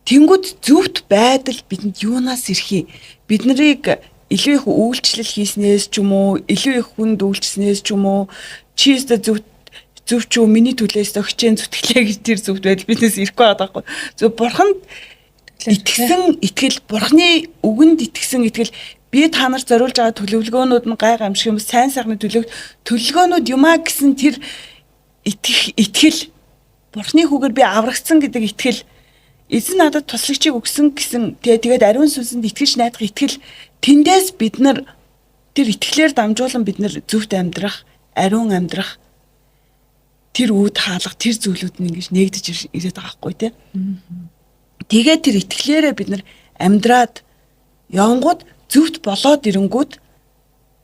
Тэнгүүд зөвхт байдал бидэнд юунаас ирэх юм? Бид нарыг илүү их үйлчлэл хийснээс ч юм уу, илүү их хүнд үйлчлснээс ч юм уу, чи өстө зөв ч үү, миний төлөөс хичээн зүтгэлээ гэж тэр зөвхт байдал биднээс ирэхгүй байгаа байхгүй. Зөв бурханд итгэсэн итгэл, бурхны үгэнд итгэсэн итгэл, би та нарт зориулж байгаа төлөвлөгөөнүүд нь гай гамшиг юм, сайн сайхны төлөвлөгөөнүүд юмаа гэсэн тэр итгэл, бурхны хүүгээр би аврагдсан гэдэг итгэл, эзэн надад туслагчийг өгсөн гэсэн тэгээд ариун сүнсэнд итгэж найдах итгэл, тэндээс бид нар тэр итгэлээр дамжуулан бид нар зөвхт амьдрах, ариун амьдрах тэр үүд хаалга, тэр зүйлүүд нь ингэж нэгдэж ирээд байгаа байхгүй тий. Тэгээд тэр итгэлээрээ бид нар амьдраад явангууд зөвхт болоод ирэнгүүт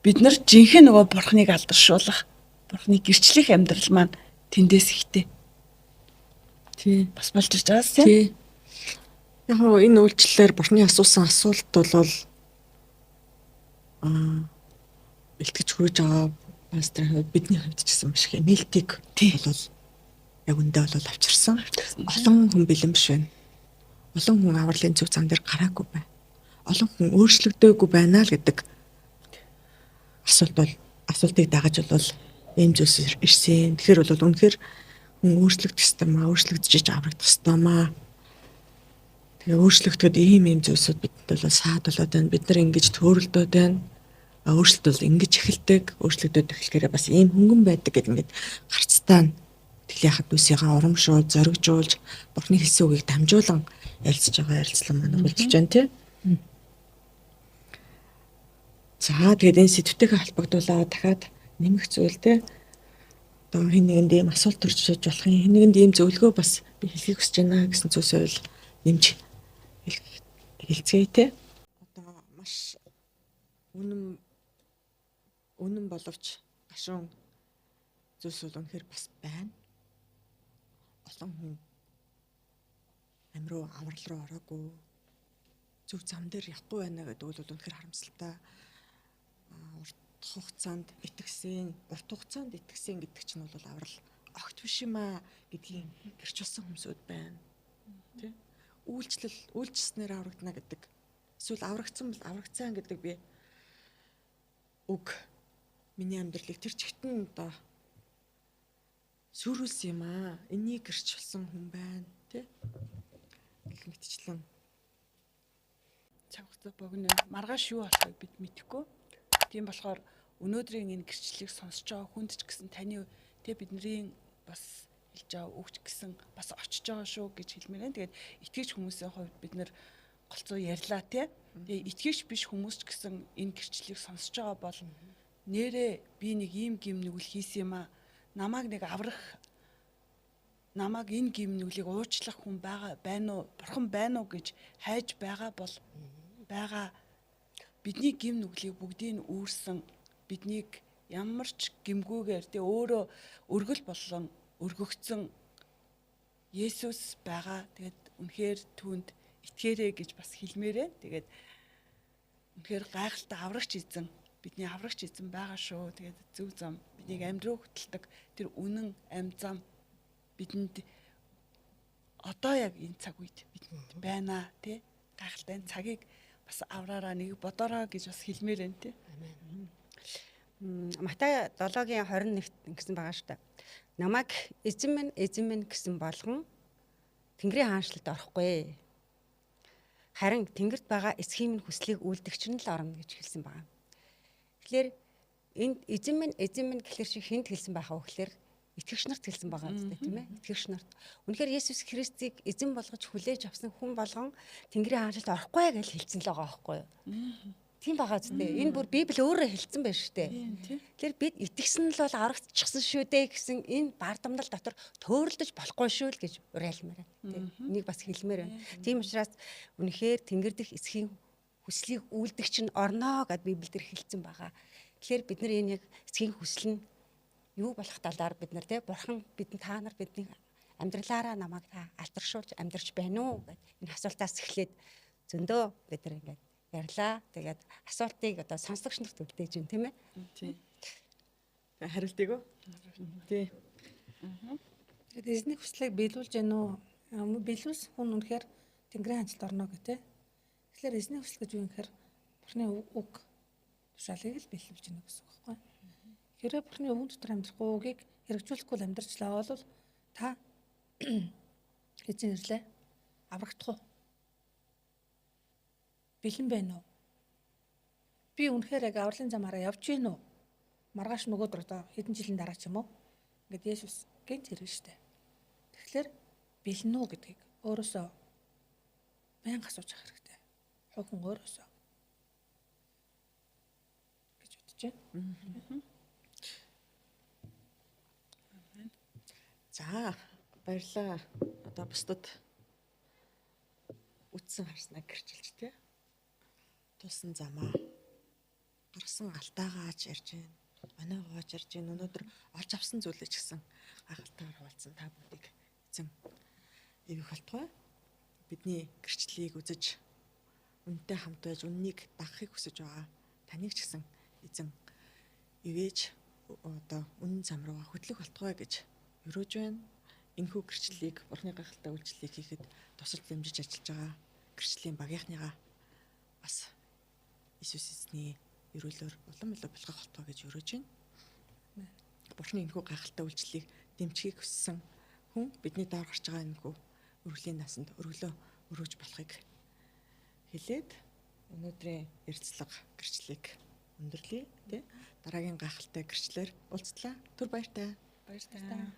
бид нар жинхэнэ нөгөө бурхныг алдаршуулах, бурхныг гэрчлэх амьдрал маань тэндээс ихтэй. Тий. Бас болж ирж байгаас тий. Тий. Яг нь энэ үйлчлэлээр бурхны асуусан асуулт бол илтгэж хүрэж байгаа пасторын хувьд бидний хувьд ч гэсэн маш их нээлтийг бол яг үндэ бол авчирсан. Олон хүн бэлэн биш байна. Олон хүн авралын зөв зам дээр гараагүй байна. Олон хүн өөрчлөгдөөгүй байна л гэдэг асуулт бол асуултыг дагаж бол ийм зүйлс ирсэн. Тэгэхээр бол үнэхээр хүн өөрчлөгдөх ёстой маа, өөрчлөгдөж аврагдах ёстой маа. Тэгээ өөрчлөгдөд ийм ийм зүйлсүүд бидэнд бол саад болоод байна. Бид нар ингэж төөрөлдөөд байна. Өөрчлөлт бол ингэж эхэлдэг. Өөрчлөгдөд эхлэхээр бас ийм хөнгөн байдаг гэдэг ингээд гарцтай нь Тэглээ хад үсийнхаа урамшуул, зоригжуулж, Бурхны хэлсэн үгийг дамжуулан ярилцж байгаа ярилцлага маань үргэлжилж байна тий. За тэгээд энэ сэдвтэйгээ холбогдуулаад дахиад нэмэх зүйл тий. Одоо хэн нэгэнд ийм асуулт төрж болох юм, хэн нэгэнд ийм зөвлөгөө бас би хэлхийг хүсэж байна гэсэн зүйлсээ бол нэмж хэлцгээе тий. Одоо маш үнэн боловч гашуун зүйлс бол үнэхээр бас байна. Олон хүн амь руу аврал руу ороогүй зөв зам дээр явахгүй байна гэдэг бол үнэхээр харамсалтай. Урт хугацаанд итгэсэн, урт хугацаанд итгэсэн гэдэг чинь бол аврал огт биш юм аа гэдгийг гэрчлсэн хүмүүсүүд байна. Тэ? Үйлчлэл үйлчлснээр аврагдана гэдэг. Эсвэл аврагдсан бол аврагдсан гэдэг би үг миний амьдралыг тэр чигтэн одоо сүрүүлсэн юм аа. Энийг гэрчлсэн хүн байна, тэ? Гэх мэтчлэн цаг хугацаа богино. Маргааш юу болохыг бид мэдэхгүй. Тийм болохоор өнөөдрийн энэ гэрчлэлийг сонсож байгаа хүнд ч гэсэн таны тэ бидний бас хэлж байгаа үг ч гэсэн бас очиж байгаа шүү гэж хэлмээр байна. Тэгээд итгэж хүмүүсийн хувьд бид нэр голцоо ярьлаа тий. Тэгээ итгэж биш хүмүүс ч гэсэн энэ гэрчлэлийг сонсож байгаа бол нэрээ би нэг ийм гим нүгэл хийсэн юм аа. Намайг нэг аврах, намайг энэ гим нүглийг уучлах хүн байгаа байна уу? Бурхан байна уу гэж хайж байгаа бол байгаа. Бидний гим нүглийг бүгдийг нь үүрсэн, биднийг ямар ч гимгүүгээр тэ өөрөө өргөл болон өргөгцөн Есүс байгаа. Тэгээд үнэхээр түүнд итгээрэй гэж бас хэлмээрээ. Тэгээд үнэхээр гайхалтай аврагч эзэн, бидний аврагч эзэн байгаа шүү. Тэгээд зөв зам, биднийг амьд руу хөтэлдэг тэр үнэн амьд зам бидэнд одоо яг энэ цаг үед бидэнд байна тий. Гайхалтай энэ цагийг бас авраараа нэг бодороо гэж бас хэлмээр байна тий. Амен. Матай 7-гийн 21-т ингэсэн байгаа шүү дээ. Намайг эзэн минь, эзэн минь гэсэн болгон Тэнгэрийн хаанчлалд орохгүй. Харин Тэнгэрт байгаа эцгийн минь хүслийг үйлдэгч нь л орно гэж хэлсэн байгаа. Тэгэхээр энд эзэн минь, эзэн минь гэхлээр чи хүнд хэлсэн байх вэ гэхлээр итгэгч нарт хэлсэн байгаа зү тийм ээ. Итгэгч нарт. Үнэхээр Есүс Христийг эзэн болгож хүлээж авсан хүн болгон Тэнгэрийн хаанчлалд орохгүй гэж хэлсэн л байгаа байхгүй юу? Тийм байгаа зү. Энэ бүр Библи өөрөө хэлсэн байх шүү дээ. Тэгэхээр бид итгэсэн л бол аврагдчихсан шүү дээ гэсэн энэ бардамнал дотор төөрөлдөж болохгүй шүү л гэж уриалмаар байна. Энийг бас хэлмээр байна. Тийм учраас үнэхээр Тэнгэр дэх эцгийн хүслийг үйлдэгч нь орноо гэд Библиэлд хэлсэн байгаа. Тэгэхээр бид нар энэ яг эцгийн хүсэл нь юу болох талаар бид нар те бурхан бидэн та нар бидний амьдралаараа намайг та алдаршуулж амьдрч байна уу гэд энэ асуултаас эхлээд зөндөө бид нар ингээд ярьлаа. Тэгээд асуултыг одоо сонсогч нарт үлдээж байна тийм ээ. Тий. Хариултыг үү? Тий. Тэгээд эзний хүслийг биелүүлж гэнэ үү? Биелүүлсэн хүн үнэхээр Тэнгэрийн хаанчлалд орно гэх тээ. Тэгэхээр эзний хүсэл гэж юу юм гэхээр Бурхны үг тушаалыг л биелүүлж гэнэ гэсэн үг байхгүй юу? Хэрвээ Бурхны үгэн дотор амьдрахгүй үгийг хэрэгжүүлэхгүй л амьдарчлаа бол та эзэн ирлээ аврагдах уу? Бэлэн байна уу? Би үнэхээр яг авралын замаараа явж гин үү? Маргааш нөгөөдөр одоо хэдэн жилийн дараа ч юм уу? Ингээд Есүс гинт ирнэ штэ. Тэгэхээр бэлэн үү гэдгийг өөрөөсөө байнга асууж авах хэрэгтэй. Хувь хүн өөрөөсөө гэж бодож байна. За баярлалаа. Одоо бусдад үтсэн харснаа гэрчилж тий. Тулсан замаа гаргасан алтаагаа ч ярьж байна. Оноогоо ч ярьж байна. Өнөөдөр олж авсан зүйлээ ч гэсэн гайхалтайгаар хуваалцсан та бүгдийг эзэн ивэх болтугай. Бидний гэрчлэлийг үзэж үнэнтэй хамт байж үннийг дагахыг хүсэж байгаа таныг ч гэсэн эзэн ивэж одоо үнэн зам руугаа хөтлөх болтугай гэж өрөөж байна. Энэхүү гэрчлэлийг Бурхны гайхалтай үйлчлэлийг хийхэд тусалж дэмжиж ажиллаж байгаа гэрчлийн багийнхныгаа бас Иесус эзний өрөөлөөр улам илүү бэлгэх болтугай гэж өрөөж байна. Бурхны энэхүү гайхалтай үйлчлэлийг дэмжихийг хүссэн хүн бидний доор гарч байгаа энэхүү өргөлийн насанд өргөлөө өрөөж болохыг хэлээд өнөөдрийн ярилцлага гэрчлэлийг өндөрлөе тий. Дараагийн гайхалтай гэрчлэлээр уулзлаа. Түр баяртай. Баяртай.